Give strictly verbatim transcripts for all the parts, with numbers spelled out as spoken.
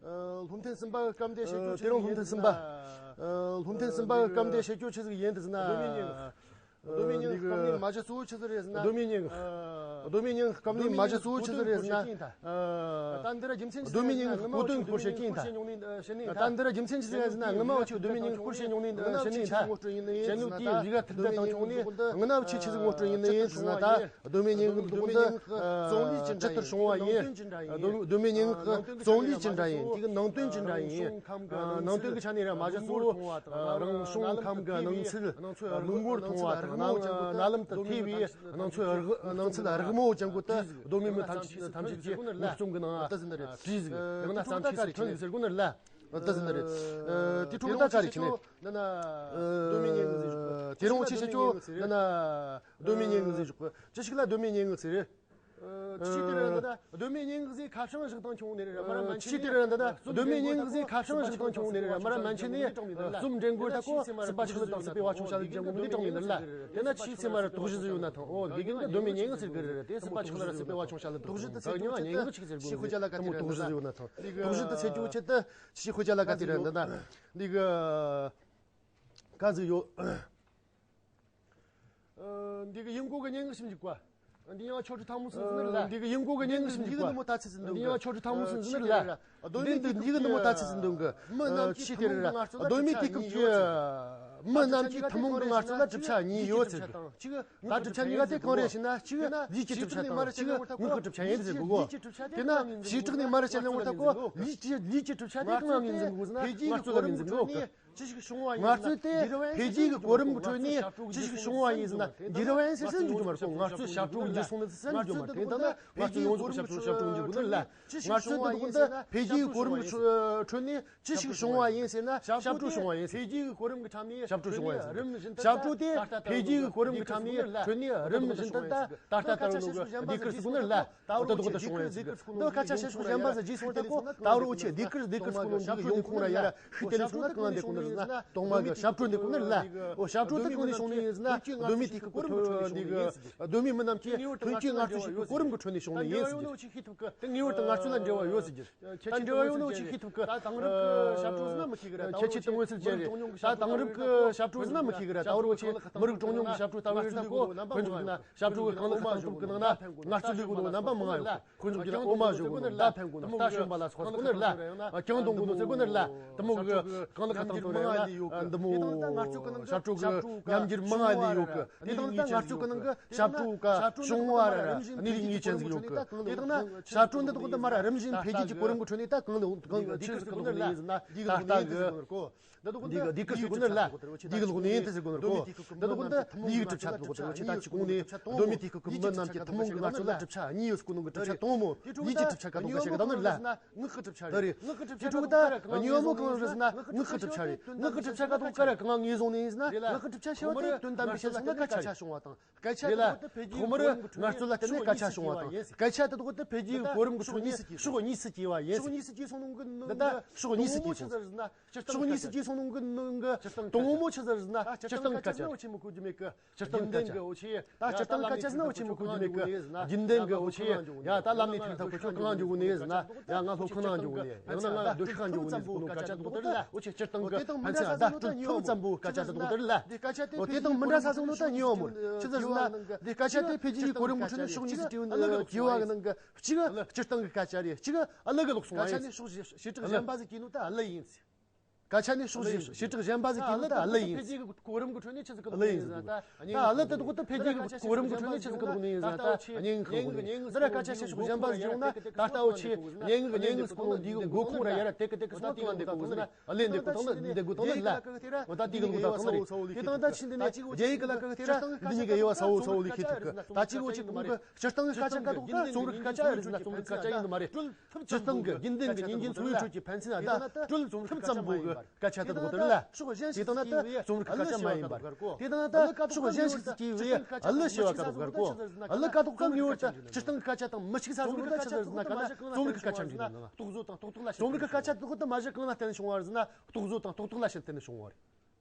སློབ་ཐུན་གསུམ་པ་གི་སྐབས་འདི་བཤད་རྒྱུ་ཆི་ཟིག་ཡིན་ཟེར་ན། སློབ་ཐུན་གསུམ་པ་གི་སྐབས་འདི་བཤད་རྒྱུ་ཆི་ཟིག་ཡིན་ཟེར་ན། གདོད་མའི་སྙན་ངག་གདོད་མའི་སྙན་ངག་གི་སྐབས་ནས་མ་གཞི་གཙོ་བོ་ཆི་ཟིག་རེད་ཟེར་ན། གདོད་མའི་སྙན་ངག་གདོད་མའི་སྙན་ངག་གི་སྐབས་ནས་མ་གཞི་གཙོ་བོ་ཆི་ཟིག་རེད་ཟེར་ན། ད་འདི་ར་རྒྱུ་མཚན་ཆི་ཟིག་ཡིན་ཟེར་ན། གདོད་མའི་སྙན་ངག་གི་གོ་དོན་སྐོར་བཤད་ཀྱིན་ད། ད་འདི་ར་རྒྱུ་མཚན་ཆི་ཟིག་ཡིན་ཟེར་ན། སྔ་མ་བ་ཆེ་གདོད་མའི་སྙན་ངག་སྐོར་བཤད་མྱོང་ནས་བཤད་ནས་ད། བཤད་ནོ་དེའི་ལས་ཀ་ཐུབ་བསྡད་བཏང་བྱུང་ནས། སྔ་ན་བ་ཆེ་ཆི་ཟིག་ངོ་སྤྲོད་ཡིན་ནི་ཡིན་ཟེར་ན་ད། གདོད་མའི་སྙན་ངག་འདི་ཀུན་ཏུ་ཇི་ལྟར་བྱུང་བ་ཡིན། གདོད་མའི་སྙན་ངག་གི་རྩོམ་ལུས་ཅི་འདྲ་ཡིན། དེ་གི་ནང་དོན་ཅི་འདྲ་ཡིན། ནང་དོན་གི་ཆ་ནས་ར་མ་གཞི་གཙོ་བོ་རང་བྱུང་ཁམས་གི་སྣང་ཚུལ་མྱུ་གུར་མཐོང་བ་དང་། རྣམ་རྣམ་ལམ་དུ་ཐེ་བའི་སྣང་ཚུལ་རིག་མོ་ཅན་པོ་དེ་གདོད་མའི་མི་ཐམས་ཅད་ཐམས་ཅད་ཀྱི་ངག་རྩོམ་གི་ནང་བྲིས་ཟིག་ཡང་ན་བརྩམས་ཆོས་སུ་ཐོན་ཟེར་གོ་ནི་རེད་ལ། ད་ཟིན་ནི་རེད། དེ་འཕྲོ་ད་ག་རེ་ཆི་ནས། གདོད་མའི་སྙན་ངག་ཟེར་ཞོག་གི། དེ་རིང་ཆི་བཤད་རྒྱུ་ན་ན། གདོད་མའི་སྙན་ངག་ཟེར་ཞོག་གི། ཅི་ཞིག་ལ་གདོད་མའི་སྙན་ངག་ཟེར། ཅི་ཞིག་དེ་རེད་འདི་ན། གདོད་མའི་སྙན་ངག་ཟེར་ཁ་བྱང་བཞག་བཏང་བྱུང་ནི་རེད། མ་ར་མན་ཆད་ནས། ཅི་ཞིག་དེ་རེད་འདི་ན། གདོད་མའི་སྙན་ངག་ཟེར་ཁ་བྱང་བཞག་བཏང་བྱུང་ནི་རེད། མ་ར་མན་ཆད་ནས། རྩོམ་འབྲི་མགོ་ད་ཀོ་སྲིད་པ་ཆགས་ལུགས་དང་སྲིད་པའི་བ་ཆུང་བྱ་ལུགས་ཅན་པོ་མི་འདི་དྲངས་ནི་ནི་ལ། དེ་ན་ཆི་ཚེ་མ་ར་དོགས་གཞི་ཟིག་ཡོད་ན་ཐང་། འོ་དགེ་རྒན་གི་གདོད་མའི་སྙན་ངག་ཟེར་གི་རེད། དེ་སྲིད་པ་ཆགས་ལུགས་ར་སྲིད་པའི་བ་ཆུང་བྱ་ལུགས་དང་། དོགས་གཞི་དེ་ཚེ་ཉི་མ་སྙན་ངག་ཆི་ཟེར་གི་རེད། དེ་མོ་དོགས་གཞི་དེ་ཚེ་རྒྱུ་ཆེད་དུ་ཆི་ཞིག་དེ་རེད་འདི་ན། འདི་གི་ག་ཟིག་ཡོད། ག་ཟིག་ཡོད། འདི་གི་ཡིན་གོ་གི་སྙན་ངག་ཞིབ་འཇུག་པ། འདི་ཡང་ཆོ་འཕྲུལ་ཐང་མོ་སུན་ཟིན་ལ། འདི་གི་ཡིན་གོ་གི་སྙན་ངག་ཞིབ་འཇུག་པ། འདི་ཡང་ཆོ་འཕྲུལ་ཐང་མོ་སུན་ཟིན་ལ། གདོད་མའི་དེ་འདི་གི་འདི་མོ་ད་ཚིག་ཟིན་འདུག་གི། མི་རྣམས་ཀྱི་ཐུན་མོང་གི་ངལ་རྩོལ་ལ། གདོད་མའི་དུས་སྐབས་ཀྱི་མི་རྣམས་ཀྱི་ཐུན་མོང་གི་ངལ་རྩོལ་ལ་གྲུབ་ཆ་གཉིས་ཡོད་ཟེར་གི། གཅིག་ད་གྲུབ་ཆ་གཉིས་ཀ་དེ་གང་རེད་ཟེར་ན། གཅིག་ལུས་ཀྱི་གྲུབ་ཆ་དང་། གཅིག་ངག་གི་གྲུབ་ཆ་ཡིན་ཟེར་གི་གོ། དེ་ན་བྱེ་བྲག་ནས་མ་ར་བཤད་ན་ངོ་ད་གོ། ལུས་ཀྱི་ལུས་ཀྱི་གྲུབ་ཆ་དེ་གང་ངེས་འཛིན་གོ་ཟེར་ན། ངལ་རྩོལ་ལ་ངེས་འཛིན་གོ་གི། ངལ་རྩོལ་དེ་འཕེལ་རྒྱས་ཀྱི་གོ་རིམ་གྱི་ཁྲོད་ནས་ཅི་ཞིག་བྱུང་བ་ཡིན་ཟེར་ན། འགྱུར་བ་ཡིན་ཟེར་ཟེར་འགྱུར་རྒྱུ་མ་རེད་གོ། ངལ་རྩོལ་ཞབས་བྲོ་གི་འགྱུར་སོང་ནི་ཟེར་འགྱུར་རྒྱུ་མ་རེད། དེ་ལྟ་ན་ངལ་རྩོལ་འདི་དགོན་དུ་འཕེལ་རྒྱས་ཀྱི་གོ་རིམ་གྱི་ཁྲོད་ནས་ཞབས་བྲོ་འགྱུར་དགོས་ནི་ལ། ངལ་རྩོལ་འདི་དགོན་དུ་འཕེལ་རྒྱས་ཀྱི་གོ་རིམ་གྱི་ཁྲོད་ནས་ཅི་ཞིག་བྱུང་བ་ཡིན་ཟེར་ན། ཞབས་བྲོ་བྱུང་བ་ཡིན་ཟེར། འཕེལ་རྒྱས་ཀྱི་གོ་རིམ་གྱི་ཁྲོད་ནས་ཞབས་བྲོ་བྱུང་བ་ཡིན་ཟེར། ཞབས་བྲོ་དེ་འཕེལ་རྒྱས་ཀྱི་གོ་རིམ་གྱི་ཁྲོད་ནས་ཁྲོད་ནས་རིམ་བཞིན་དུ་ད་ད་ལྟ་ལོ་ནོ་གི་སྡེ་ཁུལ་སུ་གོ་ནི་ལ། ད་ལྟ་དགོད་བྲོ་བྱུང་བ་ཡིན་ཟེར། འདི་སྐད་ཆ་བཤད་ཕྱོགས་གཞན་པ་ཟེར་རྗེས་སོང་ད་གོ། ད་རུང་འུ་ཆོས་སྡེ་ཁུལ་སྡེ་ཁུལ་སོང་ནོ་འདི་གི་ཡོང་ཁུངས་ར་ཡ་ར་ཤི་དེ་ལས་སོང་ན་གང་འདི་གོ་ནི་ཟེར་ན། གདོང་མ་གི་ཞབས་བྲོ་འདི་གོ་ནི་ལ། འོ་ཞབས་བྲོ་དེ་གང་ནས་བྱུང་ནི་ཡིན་ཟེར་ན། གདོད་མའི་དུས་སྐབས་ཀྱི་ཐོ་འདི་གི་གདོད་མའི་མི་རྣམས་ཀྱིས་ཐོན་སྐྱེད་ངལ་རྩོལ་བྱེད་པའི་གོ་རིམ་གྱི་ཁྲོད་ནས་བྱུང་ནི་ཡིན་ཟེར་རྒྱུ། ད་ངེས་པར་དུ་ངལ་རྩོལ་ལ་འབྲེལ་བ་ཡོད་ཟེར་རྒྱུ། ད་འབྲེལ་བ་ཡོད་ནོ་ཆི་ཤེས་ཐུབ་གི། ད་དེང་རབས་ཀྱི་ཞབས་བྲོ་ཟེར་ན་མི་ཤེས་གི་ར། ད་ཁྱད་ཆོས་དེ་མངོན་གསལ་ཅན་རེད། ད་དེང་རབས་ཀྱི་ཞབས་བྲོ་ཟེར་ན་མི་ཤེས་གི་ར། ད་བར་འུ་ཆོས་མི་རིགས་གྲངས་ཉུང་གི་ཞབས་བྲོ་ལྟ་བུ་ཡོད་ད་གོ། དཔེ་མཚོན་ན་ཞབས་བྲོ་གི་རྐང་ལག་གི་སྟངས་སྟབས་ཀྱི་ནང་ན་ངལ་རྩོལ་ལས་གོ་ནོ་རྣམ་པ་མང་ང་ཡོད། དཔེ་མཚོན་གྱི་ན་འོ་མ་བཞོ་གོ་ནོ། མདའ་འཕེན་གོ་ནོ། རྟ་ཞོན་པ་ལ་སོགས་གོ་ནི་ལ། རྐྱང་གཏོང་གོ་ནོ་ཟེར་གོ་ནི་ལ། དེ་མོ་གི་རྐང་ལག་གི་སྟངས་སྟབས་ར་ཡང་ན་འདི་མོ་ཞབས་བྲོ་གི་ཉམས་འགྱུར་མང་ང་ལས་ཡོད་གི། དེ་དང་ད་ངལ་རྩོལ་གི་ནང་གི་ཞབས་བྲོ་ག་བྱུང་བ་ར་གནས་ལུགས་ངེས་ཅན་ཟིག་ཡོད་གི། དེ་དང་ན་ཞབས་བྲོ་འདི་དག་ད་མ་ར་རིམ་བཞིན་འཕེལ་རྒྱས་ཀྱི་གོ་རིམ་གི་ཁྲོད་ནས་ད་གང་ལ་གང་གི་སྡེ་ཁུལ་ཟིག་གི་ལོག་ནས་ཡིན་ཟེར་ན། ད་ལྟ་གི་འདི་གི་སྡེ་ཁུལ་ཟེར་གོ་ནི་ལ། འདི་གི་ལོག་ནས་ཡིན་དེ་ཟེར་གོ་ནི་གོ། འདི་དག་ད་ལུས་ཀྱི་གྲུབ་ཆ་དག་ད་ཆེ་ད་ཅི་གོང་ནས་གདོད་མའི་དུས་སྐབས་ཀྱི་མི་རྣམས་ཀྱི་ཐུན་མོང་གི་ངལ་རྩོལ་ལ་གྲུབ་ཆ་གཉིས་ཡོད་ཟེར་གོ་ནོ་གི་གྲུབ་ཆ་དང་པོ་ལུས་ཀྱི་གྲུབ་ཆ་ག་དོག་ག་ཤེས་གི་ད་ནི་ལ། ངག་གི་གྲུབ་ཆ་རེད། ངག་གི་གྲུབ་ཆ་དེ་རེད། དེ་འཕྲོ་ད་གཉིས་པ་མོ་གང་རེད་ཟེར་ན། ངག་གི་གྲུབ་ཆ་རེད། ངག་གི་གྲུབ་ཆ་ག་དོག་ག་ར་གང་ངེས་བཟུང་ནས་ཡིན་ཟེར་ན། ངག་གི་གྲུབ་ཆ་ཞེས་པ་དེ་དོན་དམ་པའི་ཆ་ཚང་ན་སྐད་ཆ་བྱུང་བ་དང་། སྐད་ཆ་དེ་ཐོག་མར་ངལ་རྩོལ་ལ་བརྟེན་ནས་སྐད་ཆ་བྱུང་བ་དང་། སྐད་ཆ་དེ་ཐོག་ཏུ་འཕེལ་རྒྱས་ཀྱི་གོ་རིམ་གྱི་ཕྱོགས་གཉིས་སུ་སྐྱེས། ཕྱོགས་གཉིས་སུ་སྐྱེས་སོང་ནོ་གི་འདི་ད་ཕྱོགས་གཉིས་སུ་སྐྱེས་སོང་། ཕྱོགས་གཉིས་སུ་སྐྱེས་སོང་ནོ་གི་ནང་གི་དང་པོ་མོ་ཆི་ཟེར་ཟེར་ན། སྤྱིར་བཏང་སྐད་ཆ་ཟེར་ན་འུ་ཆོས་མི་གོ་རྒྱུ་མེད་གི། སྤྱིར་བཏང་སྐད་ཆ་ཟེར་ན་འུ་ཆོས་མི་གོ་རྒྱུ་མེད་གི། རྒྱུན་ལྡན་གི་འུ་ཆོས་ཡ་ད་ལམ་ནས་ཐེངས་ཐག་ཁོ་ཆོ་གང་འགྱོ་གི་ནི་ཟེར་ན། ཡ་ང་སློབ་ཁང་ནང་འགྱོ་གི་ནི། ཡང་ན་ང་སྡོད་ཤག་འགྱོ་གི་ནི་ཟེར་གོ་ནོ་སྐད་ཆ་དེ་དག་དེ་རེད་ལ། འུ་ཆོས་སྤྱིར་བཏང་གི་ཕན་ཚུན་ཟླ་སྤྲོད་ཐུབ་ཙམ་པོ་སྐད་ཆ་དེ་དག་དེ་རེད་ལ། འོ་དེ་དང་མི་འདྲ་ས་སོང་ནོ་ད་གཉིས་པ་མོ་རེད། ཆི་ཟེར་ཟེར་ན། འདི་སྐད་ཆ་དེ་འཕེལ་རྒྱས་ཀྱི་གོ་རིམ་གྱི་ཁྲོད་ནས་ཕྱོགས་གཉིས་སུ་སྐྱེས་པའི་ནང་གི་སྐྱེ་བ་གི་ནང་གི་གཅིག་སྤྱིར་བཏང་གི་སྐད་ཆ་རེད། གཅིག་ཨ་ལུ་གི་ལོག་སོང་བ་ཡིན། སྐད་ཆ་ནི་ཕྱོགས་བཞི་གྲས་གཞན་པ་ཟིག་གི་ནང་ད་ཨ་ལུ་ཡིན། སྐད་ཆ་ནི་ཕྱོགས་བཞི་གྲས་གཞན་པ་ཟིག་གི་ནང་ད་ཨ་ལུ་ཡིན། འཕེལ་རྒྱས་ཀྱི་གོ་རིམ་གྱི་ཁྲོད་ནས་ཆི་ཟིག་གི་ལོག་ནས་ཡིན་ཟེར་ན། ད་ཨ་ལུ་དེ་དག་ད་འཕེལ་རྒྱས་ཀྱི་གོ་རིམ་གྱི་ཁྲོད་ནས་ཆི་ཟིག་གི་ལོག་ནས་ཡིན་ཟེར་ན། ད་སྙན་ངག་གི་ངོ་ནས་ཟེར་ན་སྐད་ཆ་བཤད་ཕྱོགས་གཞན་པ་ཟིག་ཡོང་ན། ད་ལྟ་འུ་ཆོས་སྙན་ངག་གི་སྙན་ངག་ཟིག་གི་ནང་འདི་གི་མགོ་ཁུངས་ར་ཡ་ར་དེ་གི་དེ་གི་སོང་ན་དེ་གི་འདི་གོ་ཟེར་ན། ཨ་ལས་འདི་གོ་དང་ནི་འདི་གོ་དང་ནི་ལ། འོ་ད་འདི་གི་ལོག་ད་གང་རེད། དེ་དང་ད་ཕྱིན་དེ་ནས་རྒྱ་ཡིག་གི་ལ་གི་དེ་ར་འདི་གཉིས་ཀ་དབྱེ་བ་གསལ་བོ་གསལ་བོ་ལས་ཤེས་ཐུབ་གི། ད་ཅི་འུ་ཆོས་གོང་གི་སྤྱིར་བཏང་གི་སྐད་ཆ་ག་དོག་ག་རྩོམ་རིག་གི་སྐད་ཆ་ཡིན་ཟེར་ན་རྩོམ་རིག་སྐད་ཆ་ཡིན་ནི་མ་རེད། སྤྱིར་བཏང་གི་རྒྱུན་ལྡན་གི་ཉིན་རྒྱུན་འཚོ་བའི་ཁྲོད་ཀྱི་ཕན་ཚུན་ཨ་ད་སྤྲོད་ཐུབ་ཙམ་པོ་གི་སྐད་ཆ་དེ་དག་དེ་རེད་ལ། དེ་དང་ད་ཕྱོགས་གཞན་ཞིག་སྐྱེས་པའི་ཨ་ལུ་ཞེས་པ་ག་དོག་ག་རེད་གོ། ཨ་ལུ་ག་དོག་ག་ངེས་པར་དུ་སྤྱིར་བཏང་གི་སྐད་ཆ་དང་མི་གཅིག་ས་བཟོ་ར་ཆི་ཟེར་ཟེར་ན་ག་ན་རྩོམ་རིག་གི་སྐད་ཆ་འདྲ་ཡིན་ན། རྩོམ་རིག་གི་སྐད་ཆ་དེ་དག་ད་མ་གཞི་གང་ལ་བརྟེན་ནས་བྱུང་བ་རེད་ཟེར་ན། རྟོག་བཟོ་དང་རྟོག་བཏགས་ལ་བརྟེན་ནས་བྱུང་བ་རེད།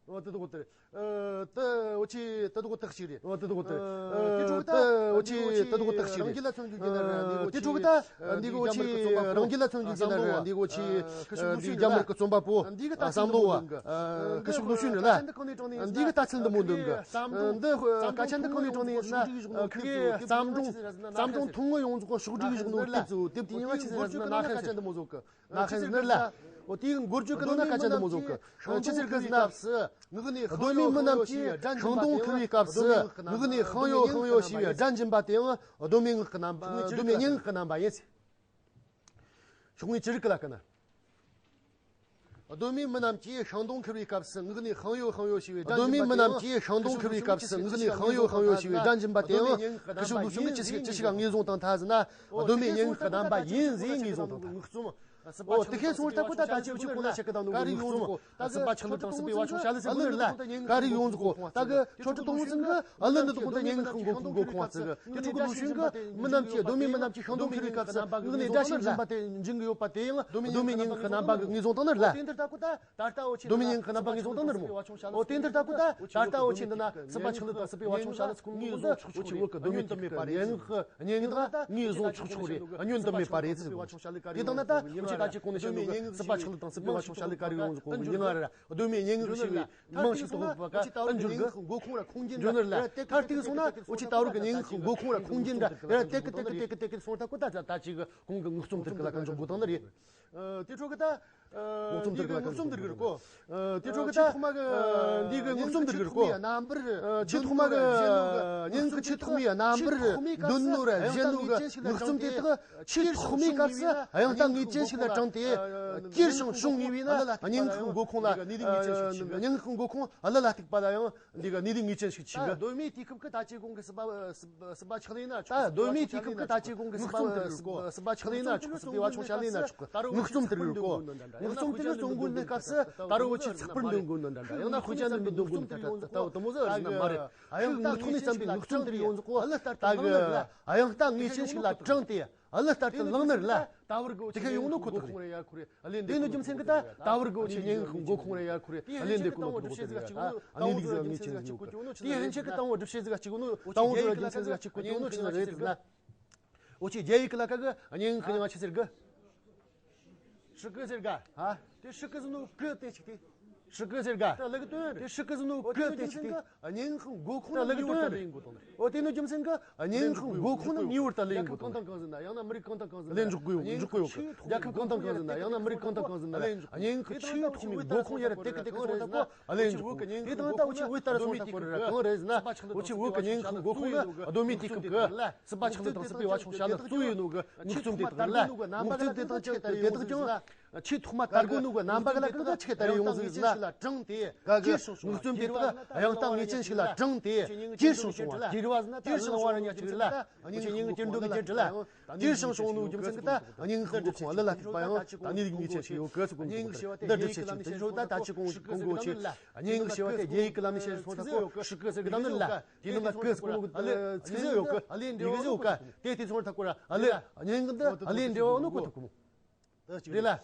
ཨོ་དེ་དག་དེ། ཨ་དེ་འོ་ཆི་དེ་དག་དག་ཞིག་རེད། ཨོ་དེ་དག་དེ། ཨ་དེ་འཕྲོ་གི་ད་དེ་འོ་ཆི་དེ་དག་དག་ཞིག་རེད། རང་རྒྱལ་ལ་མཚོན་རྒྱུ་ཡིན་ན་ར་འདི་འོ་དེ་འཕྲོ་གི་ད་འདི་གི་འོ་ཆི་རང་རྒྱལ་ལ་མཚོན་རྒྱུ་ཡིན་ན་ར་འདི་འོ་ཆི་འདི་རྒྱ་དམར་གི་རྩོམ་པ་པོ་བསམ་བློ་བ་ཁ་ཕྱོགས་ལོ་ཤུན་རེད་ལ། འདི་གི་ད་ཚུལ་འདི་མོ་འདོན་གི། འདི་སྐད་ཆ་འདི་གང་ནས་དྲངས་ནས་ཡིན་ན་ཁི་གི་བརྩམས་སྒྲུང་བརྩམས་སྒྲུང་ཐུང་ངུ་ཡོངས་རྫོགས་ཕྱོགས་སྒྲིག་གཞུང་ནོར་དེབ་ཚོ་དེབ་དེ་ཉི་མ་ཆི་ཟེར་ན་ན་ཁ་ཆ་འདི་མོ་བཟོ་གི། ན་ཁ་ཟེར་ནི་ལ། འོ་དེའི་འགོ་བརྗོད་ཀྱི་ནང་ན་སྐད་ཆ་འདི་མོ་བཟོ་གི། ཆི་ཟེར་གི་ཟེར་ན། ངག་ནས་གདོད་མའི་མི་རྣམས་ཀྱིས་ཤིང་སྡོང་ཁུར་བའི་སྐབས་སུ་ངག་ནས་ཤིང་གཡོ་ཤིང་གཡོ་ཞེས་པའི་སྒྲ་འབྱིན་པ་དེའང་གདོད་མའི་ངག་གི་རྣམ་པ་གདོད་མའི་སྙན་ངག་གི་རྣམ་པ་ཡིན། ཤོག་ངོས་ཅི་རིགས་ཀྱི་ལ་ཀ་ན། གདོད་མའི་མི་རྣམས་ཀྱིས་ཤིང་སྡོང་ཁུར་བའི་སྐབས་སུ་ངག་ནས་ཤིང་གཡོ་ཤིང་གཡོ་ཞེས་པའི་སྒྲ་འབྱིན་པ་དེའང་། གདོད་མའི་མི་རྣམས་ཀྱིས་ཤིང་སྡོང་ཁུར་བའི་སྐབས་སུ་ངག་ནས་ཤིང་གཡོ་ཤིང་གཡོ་ཞེས་པའི་སྒྲ་འབྱིན་པ་དེའང་ཁ་ཕྱོགས་ལུགས་སྲོལ་གྱི་ཅི་ཞིག་ཅི་ཞིག་ངོས་བཟུང་དང་ཐལ་ཟེར་ན། གདོད་མའི་སྙན་ངག་གི་རྣམ་པ་ཡིན་ཟེར་ངོས་བཟུང་དང་ཐལ། ངག་རྩོམ། ཨོ་དེ་ཁས་སོང་ལྟ་བུ་ད་ད་ཅི་འུ་ཆི་གོ་ན་ཤེས་ཀི་ད་ནོ་ངག་རྩོམ། སྲིད་པ་ཆགས་ལུགས་དང་སྲིད་པའི་བ་ཆུང་བྱ་ལས་ཟེར་གོ་ནོ་རེད་ལ། ག་རེ་ཡོངས་རྫོགས་གོ་ད་གི་ཆོ་འཕྲུལ་གཏོང་ཟིན་གི་ཨ་ལི་འདི་དག་ད་སྙན་ངག་གི་མགོ་ཁུངས་མགོ་ཁུངས་བ་ཙི་གི་དེ་ཕྲུ་གུ་ལུགས་ཤིན་གི་མི་རྣམས་ཀྱིས་གདོད་མའི་མི་རྣམས་ཀྱིས་ཤིང་སྡོང་ཁུར་བའི་སྐབས་སུ་ངག་ནས་སྒྲ་ཞིག་འབྱིན་པ་དེ་འབྱིན་གི་ཡོད་པ་དེ་ཡང་གདོད་མའི་སྙན་ངག་གི་རྣམ་པ་གི་ངོས་བཟུང་དང་ནི་རེད་ལ། གདོད་མའི་སྙན་ངག་གི་རྣམ་པ་ངོས་བཟུང་དང་ནི་རེད་མོ། ཨོ་དེ་འདིར་ད་གོ་ད་ད་ལྟ་འུ་ཆི་འདི་ན་སྲིད་པ་ཆགས་ལུགས་དང་སྲིད་པའི་བ་ཆུང་བྱ་ལས་ཟེར་གོ་ནོ་འདི་འུ་ཆི་བོད་ཀྱི་གདོད་མའི་དུས་སྐབས་ཀྱི་སྙན་ངག་སྙན་ངག་ངོས་བཟུང་ཆོག་ཆོག་རེད། བསྙོན་དུ་མེད་པ་རེད་ཟེར་གོ། དེ་དང་ན་ད་འུ་ཆི་ད་ཅི་གོང་ནས་བཤད་ནོ་གི་སྲིད་པ་ཆགས་ལུགས་དང་སྲིད་པའི་བ་ཆུང་བྱ་ལས་ག་རེ་ཡོངས་རྫོགས་གོ་ཉི་ང་ར་གདོད་མའི་སྙན་ངག་ཞེས་པའི་མིང་ཞིག་ཏུ་ཧོབ་པ་ཀ་ཨ་འཇུར་གི་འཇུར་ནི་རེད་ལ། མཐར་ཐུག་སོང་ན་འུ་ཆི་ད་རུང་གི་སྙན་ངག་མགོ་ཁུངས་ར་ཁུངས་རྒྱུན་འདྲ་ར་ཏེ་ཀི་ཏེ་ཀི་ཏེ་ཀི་ཏེ་ཀི་སོང་ད་གོ་ད་ད་ཅི་གི་གོང་གི་ངག་རྩོམ་དེར་གི་ལ་ཀ་འཇོག་དགོས་དང་ནི་རེད། དེ་འཕྲོ་གི་ད། ངག་རྩོམ་དེར་གི་ལ་ཀ་འཇོག་དགོས་དང་ནི་རེད། དེ་འཕྲོ་གི་ད། འདི་གི་ངག་རྩོམ་དེར་གི་རེད་གོ། ཆེས་ཐོག་མ་གི་སྙན་ངག་ཆེས་ཐོག་མའི་རྣམ་པར་འདོན་ནོ་ར་བཞེངས་ནོ་གི་ངག་རྩོམ་དེ་དག་ཆེས་ཐོག་མའི་སྐབས་སུ་དབྱངས་རྟ་ངེས་ཅན་ཞིག་ལ་དྲངས་ཏེ་གྱེར་ཞིང་ཕྱུང་ངེས་པས་ན་སྙན་ངག་མགོ་ཁུངས་ལ་སྙན་ངག་མགོ་ཁུངས་གླུ་ལ་གཏུགས་པ་ལ་ཡང་འདི་གི་གནས་ལུགས་ངེས་ཅན་ཞིག་ཆགས་གི། གདོད་མའི་དུས་སྐབས་ཀྱི་ད་ཅི་གོང་གི་སྲིད་པ་སྲིད་པ་ཆགས་ལས་ན་ཆོག་ད་གདོད་མའི་དུས་སྐབས་ཀྱི་ད་ཅི་གོང་གི་སྲིད་པ་སྲིད་པ་ཆགས་ལས་ན་ཆོག་སྲིད་པའི་བ་ཆུང་བྱ་ལས་ན་ཆོག་ངག་རྩོམ་དེར་ཡོད་གོ། ངག་རྩོམ་དེ་ལ་རྩོམ་མགོ་འདི་སྐབས་སུ་ད་རུང་འུ་ཆི་ཚགས་པར་འདོན་དགོས་ནོ་འདྲ་འདྲ་ཡང་ན་དཔེ་ཆ་འདོན་དགོས་ནོ་འདྲ་འདྲ་ད་དེ་མོ་ཟིག་རེད་ན་མ་རེད། ཤུགས་ངག་ཐོག་ནས་བརྩམས་པའི་ངག་རྩོམ་དེར་ཡོངས་རྫོགས་གོ་ད་གི་དབྱངས་རྟ་ངེས་ཅན་ཞིག་ལ་དྲངས་ཏེ་གླུ་ལྟར་དུ་བླངས་ནི་རེད་ལ། ད་བར་གི་འུ་ཆི་དེ་ག་ཡོང་ནོ་ཁོ་ཐག་རེད། དེ་ནི་རྒྱུ་མཚན་གི་ད་ད་བར་གི་འུ་ཆི་སྙན་ངག་མགོ་ཁུངས་རེད་ཡ་ཁོ་རེད་གླེང་འདེབས་གོ་ནོ་ཁོ་ཐག་རེད་ད་གནས་ལུགས་ཟིག་ངེས་ཅན་ཟིག་ཡོད་གི། དེ་ཡན་ཆད་གི་དང་བོ་སྒྲུབ་བྱེད་ཟིག་གཅིག་གོ་ནོ་དང་བོ་རྒྱུ་མཚན་ཟིག་གཅིག་གོ་ནོ་ཆི་ཟིག་རེད་ཟེར་ན། འུ་ཆི་རྒྱ་ཡིག་གི་ལ་ཁ་གི་སྙན་ངག་གི་མྱིང་ང་ཆི་ཟེར་གི། ཧྲི་ཀི་ཟེར་ག་ཧ། དེ་ཧྲི་ཀི་ཟེར་ནོ་ཀི་དེ་ཅིག་དེ། ཧྲི་ཀི་ཟེར་ག་ད་ལ་གི་དོན་དེ་ཧྲི་ཀི་ཟེར་ནོ་ཀི་དེ་ཅིག་དེ། སྙན་ངག་མགོ་ཁུངས་ད་ལ་གི་དོན་ལེན་དགོས་དང་། འོ་དེ་ནི་རྒྱུ་མཚན་གི་སྙན་ངག་མགོ་ཁུངས་ནི་ངེས་པར་དུ་ལེན་དགོས་དང་། རྒྱལ་ཁབ་གང་དང་གང་ཟིན་ན་ཡང་ན་མི་རིགས་གང་དང་གང་ཟིན་ན་ལེན་འཇོག་དགོས་ཡོད་འཇོག་གི་ཡོད་གི། རྒྱལ་ཁབ་གང་དང་གང་ཟིན་ན་ཡང་ན་མི་རིགས་གང་དང་གང་ཟིན་ན་ལེན་འཇོག་སྙན་ངག་ཆེས་ཐོག་མའི་མགོ་ཁུངས་ཡར་ཏེ་ཀི་ཏེ་ཀི་སོང་ད་གོ་ལེན་འཇོག་གི། དེ་དང་ད་འུ་ཆི་བོད་ལྟར་སོང་ད་གོ་ར་གང་རེད་ཟེར་ན། འུ་ཆི་བོད་གི་སྙན་ངག་མགོ་ཁུངས་ནི་གདོད་མའི་དུས་སྐབས་གི་སྲིད་པ་ཆགས་ལུགས་དང་སྲིད་པའི་བ་ཆུང་བྱ་ལུགས་གཙོ་ཡིན་ནོ་གི་ངག་རྩོམ་དེ་དག་ལ། ངག་རྩོམ་དེ་དག་ཅིག་དེ་དག་ཀྱང་ཆེས་ཐོག་མ་དར་གོ་ནོ་གི་རྣམ་པ་གི་ལ་ཀི་ད་ཆེས་དར་ཡོང་ཟིག་ཟེར་ན། དྲངས་ཏེ་ག་གི་ངག་རྩོམ་དེ་དག་དབྱངས་རྟ་ངེས་ཅན་ཞིག་ལ་དྲངས་ཏེ་གྱེར་ཞིང་བྱུང་བ་གྱེར་བ་ཟེར་ན་ད་ལ་བ་ར་ཉག་ཅིག་རེད་ལ། འུ་ཆི་སྙན་ངག་གྱེར་འདོན་གི་གྱེར་འདྲི་ལ། གྱེར་ཞིང་བྱུང་ནོ་རྒྱུ་མཚན་གི་ད་སྙན་ངག་མགོ་ཁུངས་གླུ་ལ་གཏུགས་པ་ཡང་ད་གནས་ལུགས་ངེས་ཅན་ཞིག་ཡོད་གི་ཟེར་གོ་ནོ་འདི་སྒྲུབ་བྱེད་ཅིག་དེ་ཞོ་ད་ད་ཅི་གོང་གོང་གོ་ཆེ། སྙན་ངག་ཞེས་པ་དེ་རྒྱ་ཡིག་གི་ལམ་ནས་བཤད་སོང་ད་གོ་ཧྲི་ཀི་ཟེར་གི་ད་ནི་ལ། དེ་ནི་ལ་ཀི་ཟེར་གོ་ནོ་གི་ཚིག་ཟེར་ཡོད་གི། དེ་གི་ཟེར་ཡོད་ག་དེ་དེ་ཚོར་ཐག་གོ་ར་ཨ་ལེ་སྙན་ངག་འདི་ཨ་ལེ་འབྲེལ་བ་ནོ་གོ་ཐུབ་གོ་མོ། ད་གཅིག་རེད་ལ།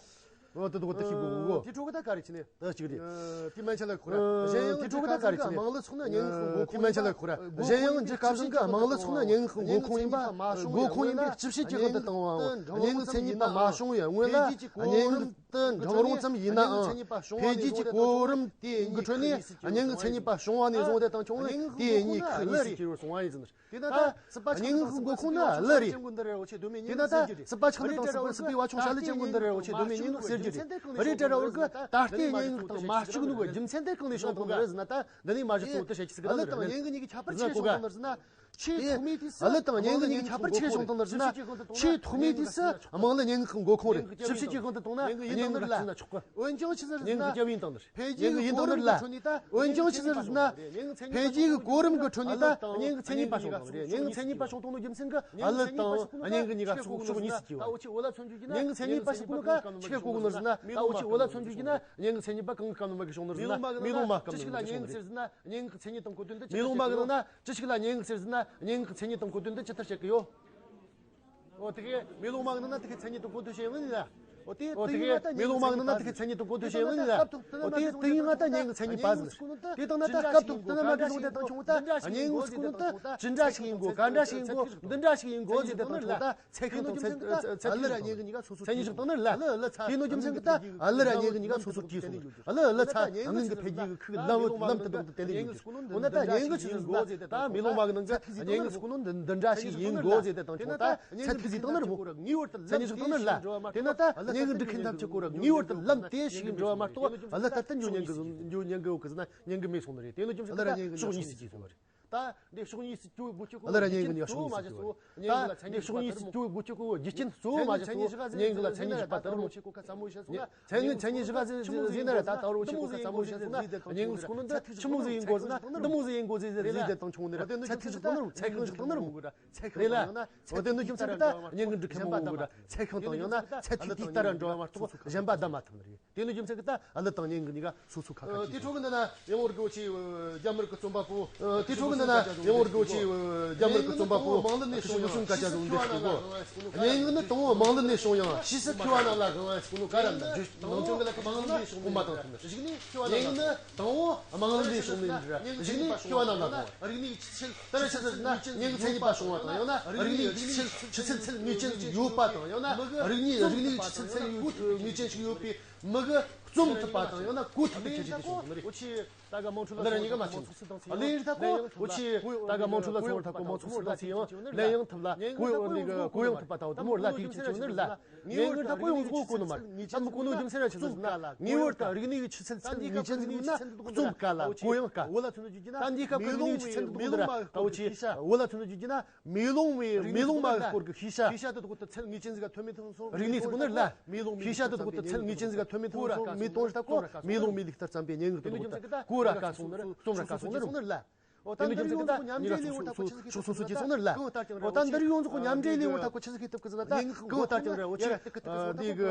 འོ་དེ་དོ་དེ་ཤི་གོ་གོ་དེ་ཕྲུ་གུ་ད་ག་རེ་ཆི་ནས། ད་གཅིག་རེད། དེ་མན་ཆད་ལ་ཁོ་ར། གཞན་ཡང་དེ་ཕྲུ་གུ་ད་ག་རེ་ཆི་ནས། དམངས་གླུ་ཚོགས་ན་སྙན་ངག་མགོ་ཁུངས་དེ་མན་ཆད་ལ་ཁོ་ར། གཞན་ཡང་འཇིག་སྐབས་བཞིན་གྱི་དམངས་གླུ་ཚོགས་ན་སྙན་ངག་མགོ་ཁུངས་ཡིན་པ། མགོ་ཁུངས་ཡིན་པའི་སྤྱི་བཤད་ཀྱི་དབང་དུ་བཏང་བའམ། སྙན་ངག་མཚན་ཉིད་པ་མ་བྱུང་བའི་སྔོན་ལ་སྙན་ངག་ཏུ་འགྲེང་རུང་ཙམ་ཡིན་ནའང་འཕེལ་རྒྱས་ཀྱི་གོ་རིམ་དེ་གཉིས་གི་ཁྲོད་ནས་སྙན་ངག་མཚན་ཉིད་པ་བྱུང་བ་ནས་བཟུང་སྟེ་དང་བྱུང་བའི་དེ་གཉིས་ཁག་གཉིས་སུ་གྱེས་པར་སོང་བ་ཡིན་ཟིན། དེ་ན་ད་སྲིད་པ་ཆགས་སྙན་ངག་གི་མགོ་ཁུངས་ནི་གླུ་རེད། དེ་ན་ད་སྲིད་པ་ཆགས་ནི་དང་སྲིད་པའི་བ་ཆུང་བྱ་ལས་ཅན་ཀུན་འདི་རེད། འོ་ཆེ་གདོད་མའི་སྙན་ངག་ཟེར་རྒྱུ་རེད། རེད་དྲ་ར་བར་གི་ད་ལྟའི་སྙན་ངག་དང་མ་གཅིག་ནོ་གི་རྒྱུ་མཚན་དེ་གང་ནས་བྱུང་བཏང་ནི་རེད་ཟེར་ན། ད་འདི་ནས་མ་གཞི་གཙོ་བོ་དེ་བཤད་ཀྱི་ཟིག་ག་ལ་རེད། གླུ་དང་སྙན་ངག་གཉིས་ཀྱི་ཁྱད་པར་ཆི་ཟིག་བྱུང་བཏང་ནི་རེད་ཟེར་ན། ཆེས་ཐོག་མའི་དུས་སུ་གླུ་དང་སྙན་ངག་གཉིས་ཀྱི་ཁྱད་པར་ཆི་བྱུང་བཏང་ནི་རེད་ཟེར་ན། ཆེས་ཐོག་མའི་དུས་སུ་དམངས་གླུ་སྙན་ངག་གི་མགོ་ཁུངས་རེད། ཞིབ་བཤེར་གྱི་དབང་དུ་བཏང་ན་སྙན་ངག་ལ་བརྩིས་ན་ཆོག་གི། འོན་ཀྱང་ཆི་ཟེར་ཟེར་ན། འཕེལ་རྒྱས་ཀྱི་གོ་རིམ་གྱི་ཁྲོད་ནས་ད། འོན་ཀྱང་ཆི་ཟེར་ཟེར་ན། འཕེལ་རྒྱས་ཀྱི་གོ་རིམ་གྱི་ཁྲོད་ནས་ད་སྙན་ངག་མཚན་ཉིད་པ་བྱུང་བ་རེད། སྙན་ངག་མཚན་ཉིད་པ་བྱུང་བཏང་ནོ་རྒྱུ་མཚན་གྱིས་གླུ་དང་སྙན་ངག་གཉིས་ཀ་ཕྱོགས་གཉིས་སུ་གྱེས་པ་རེད། སྙན་ངག་མཚན་ཉིད་པ་ཞིག་གོ་ནོ་ཀ་ཆི་ག་གོ་གི་ནོ་ཟེར་ན། ད་འུ་ཆོས་འོ་ལ་མཚོན་རྒྱུ་ན་སྙན་ངག་མཚན་ཉིད་པ་གང་གི་སྐབས་ནས་མ་གི་བྱུང་ནོ་ཟེར་ན། མེ་ལོང་མ་གི་ནང་ན་ཅི་ཞིག་ལ་སྙན་ངག་ཟེར་ཟེར་ན། སྙན་ངག་མཚན་ཉིད་དང་གོ་དོན་འདི་ཅི་ཞིག་ལ་སྙན་ངག་ཟེར་ཟེར་ན། སྙན་ངག་མཚན་ཉིད་དང་གོ་དོན་འདི་ཇི་ལྟར་བཤད་ཀྱི་ཡོད། ཨོ་དེ་གའི་མེ་ལོང་མ་གི་ནང་ན་དེ་གའི་མཚན་ཉིད་དང་གོ་དོན་བཤད་ཡོང་ནི་ལ། འོ་དེ་དེ་གི་མེ་ལོང་མ་གི་ནང་ན་དེ་གི་མཚན་ཉིད་དུ་གོ་ཐུབ་བྱེད་ཡོང་ནི་ལ། འོ་དེ་དེ་ཡིན་ང་ད་བརྙན་གི་མཚན་ཉིད་པ་ཟིག་དེ་དང་ན་ད་སྐབས་ཐོག་དང་ན་མ་གི་ཟུང་དེ་དང་ཆུང་ད་བརྙན་གི་སྐུ་ནི་ད་ཅི་འདྲ་ཞིག་ཡིན་དགོ་ག་འདྲ་ཞིག་ཡིན་དགོ་འདི་འདྲ་ཞིག་ཡིན་དགོ་ཟེར་དེ་དང་ཆུང་ད་ཚད་ཁང་དང་ཚད་ཚད་ཁང་དང་མཚན་ཉིད་ཞིག་དང་ནི་ལ། དེ་ནོ་རྒྱུ་མཚན་གི་ད་ཨ་ལི་ར་བརྙན་གི་ནི་ང་སོ་སོ་གིས་སོང་ཨ་ལི་ཨ་ལི་ཚ་ཨ་ངན་གི་འཕེལ་རྒྱས་གི་ཁུག་ལམ་བུ་ལམ་དུ་དང་དུ་དེ་ལས་ཡོང་རྒྱུ། འོ་ན་ད་བརྙན་གི་ཆི་ཟིག་ད་མེ་ལོང་མ་གི་ནང་གི་བརྙན་གི་སྐུ་ནི་འདི་འདྲ་ཞིག་ཡིན་དགོ་ཟེར་དེ་དང་ཆུང་ད་ཚད་ཁང་ཞིག་དང་ནི་རེད་མོ། མཚན་ཉིད་ཞིག་དང་ནི་ལ། དེ་ན་ད་བརྙན་གི་འབྲི་མཁན་ཐམས་ཅད་ཀོ་ར་ངེས་པར་དུ་ལམ་དེ་ཞིག་འབྲི་བ་མ་གཏོགས་ཨ་ལི་ལྟར་དུ་འཇུ་བརྙན་གི་འཇུ་བརྙན་གི་འོག་གི་ཟེར་ན་བརྙན་གི་མེད་སོང་ནི་རེད། དེ་ནོ་རྒྱུ་མཚན་གི་ད་ཕྱོགས་གཉིས་སུ་སྐྱོ་དགོས་ཆོག་གོ། ད་འདི་ཕྱོགས་གཉིས་སུ་སྐྱོ་དགོས་ཆོག་གོ། ཨ་ལི་ར་བརྙན་གི་ནི་ཕྱོགས་གཉིས་སུ་སྐྱོ་རེད། ད་འདི་ཕྱོགས་གཉིས་སུ་སྐྱོ་དགོས་ཆོག་གོ། རྒྱུ་རྐྱེན་གཙོ་བོ་མ་ཞིག་སོ་བརྙན་གི་ལ་མཚན་ཉིད་ཞིག་པ་དེ་རེད་མོ། མཚན་ཉིད་མཚན་ཉིད་ཞིག་ཟེར་ན་ད་ད་རུ་ཆོག་གོ་ཁ་ཚ་མོ་ཞིག་སོང་ན་བརྙན་གི་སྐུ་ནི་ཆི་མོ་ཟིག་ཡིན་དགོ་ཟེར་ན་འདི་མོ་ཟིག་ཡིན་དགོ་ཟེར་ཟེར་ཟེར་དེ་དང་ཆུང་ནི་ར་ཚད་ཐིག་ཞིག་དང་ནི་ར་ཚད་ཁང་ཞིག་དང་ནི་ར་མོ་གི་ར། ཚད་ཁང་རེད་ལ། དང་ཡང་ན་ཚད་ཐིག་འོ་དེ་ནོ་རྒྱུ་མཚན་གི་ད་བརྙན་གི་འབྲི་མཁན་མང་བོ་གི་ད་ཚད་ཁང་དང་ཡང་ན་ཚད་ཐིག་དེ་ལྟར་འགྲོ་བ་མ་གཏོགས་གཞན་པ་ད་མ་ཐུབ་ནི་རེད། དེ་ནོ་རྒྱུ་མཚན་གི་ད་ཨ་ལི་དང་བརྙན་གི་གཉིས་ཀ་སོ་སོ་ཁ་ཁ་དེ་ཁྲོད་གི་འདི་ན་ཡང་བོར་གི་འོ་ཆི་རྒྱ་མར་གི་རྩོམ་པ་པོ། དེ་ཁྲོད་གི་འདི་ན་ཡང་བོར་གི་འོ་ཆི་རྒྱ་མར་གི་རྩོམ་པ་པོ་མང་ལི་ནས་བྱུང་ཡང་ཀ་ཅ་ཟུང་འདི་ཞིག་གོ། བརྙན་གི་ནི་དང་བོ་མང་ལི་ནས་བྱུང་ཡང་ཕྱིས་སུ་མཁས་པ་རྣམས་ལ་དབང་བ་ཞིག་ནོ་ག་ར་འདི་ནང་ཆུང་གི་ལ་གི་མང་ལི་ནས་བྱུང་མ་དང་ཐུབ་ནི། བརྙན་གི་ནི་དང་བོ་མང་ལི་ནས་བྱུང་ནི་ར་གཞིག་ནས་མཁས་པ་རྣམས་ལ་དབང་བ། རིག་གནས་ཀྱི་ཆུ་ཚད་ལྟར་ཆི་ཟེར་ན་བརྙན་གི་མཚན་ཉིད་པ་བྱུང་བ་དང་ཡང་ན་རིག་གནས་ཀྱི་ཆུ་ཚད་ཆུ་ཚད་ཚད་ངེས་ཅན་ཞིག་ཡོད་པ་དང་ཡང་ན་རིག་གནས་རིག་གནས་ཀྱི་ཆུ་ཚད་ཚད་ཡོད་ངེས་ཅན་ཞིག་ཡོད་པའི་མི་གི་རྩོམ་ཐུབ་པ་དང་ཡང་ན་གོ་ཐུབ་པའི་ཁྱད་ཆོས་དེ་བྱུང་གི་མི་རེད། འདི་ལ་གཉིས་ཀ་མ་བྱུང་། ལས་ཡིན་ད་ཁོ་འོ་ཆི་ད་ག་མང་ཁྲོ་ལ་སོང་བར་ད་ཁོ་མང་ཚོགས་སུ་ད་ཚེ་ཡང་ལས་ཡང་ཐུབ་ལ་གོ་ཡང་ནི་གོ་ཡང་ཐུབ་པ་དང་དུ་མོ་ལ་དེའི་ཁྱད་ཆོས་ནི་ལ། ངེས་པར་དུ་གོ་ཡོང་གོ་གོ་ནི་མ་རེད། ད་མི་གོ་ནོ་རྒྱུ་མཚན་ར་ཆི་ཟེར་ན་ངེས་པར་དུ་རིག་གནས་ཀྱི་ཆུ་ཚད་ཚད་ངེས་ཅན་ཟིག་ན་རྩོམ་དཀའ་ལ་གོ་ཡང་དཀའ། ད་འདི་སྐབས་ཀྱི་རིག་གནས་ཀྱི་ཆུ་ཚད་འདི་དགོས་ད་ར་ད་འོ་ཆི་འོ་ལ་ཐོན་ནོ་རྒྱུ་མཚན་ན་མེ་ལོང་བའི་མེ་ལོང་མ་གི་སྐོར་གྱི་ཤེས་བྱ། ཤེས་བྱ་དེ་དགོས་ད་ཚད་ངེས་ཅན་ཟིག་ག་ཐོན་མེད་ཐོན་སོང་། རིག་གནས་ཟིག་གོ་ནི་ལ། ཤེས་བྱ་དེ་དགོས་ད་ཚད་ངེས་ཅན་ཟིག་ག་ཐོན་མེད་ཐོན་སོང་། མེ་དོང་ཞིག་ད་གོ་མེ་ལོང་མེ་ལིག་ལྟར་བརྩམས་པའི་སྙན་ངག་དེ་དགོས་ད་གོ་ར་དཀའ་སོང་ནི་ར་རྩོམ་ར་དཀའ་སོང་ནི་ར་མོ། དེ་ནི་རྒྱུ་མཚན་གྱི་ད་ཉིན་ལ་སོ་སོ་སོ་སོ་སོ་སོ་སོ་སོ་སོ་སོ་སོ་སོ་སོ་ནི་ལ། འོ་ད་འདིར་ཡོངས་རྫོགས་མཉམ་འབྲེལ་ལས་འོ་ད་ཁོ་ཆི་ཟིག་ཐུབ་ཀི་ཟིན་ན་ད་གང་ལྟར་ཀྱང་ར་འོ་ཆི་འདི་གི་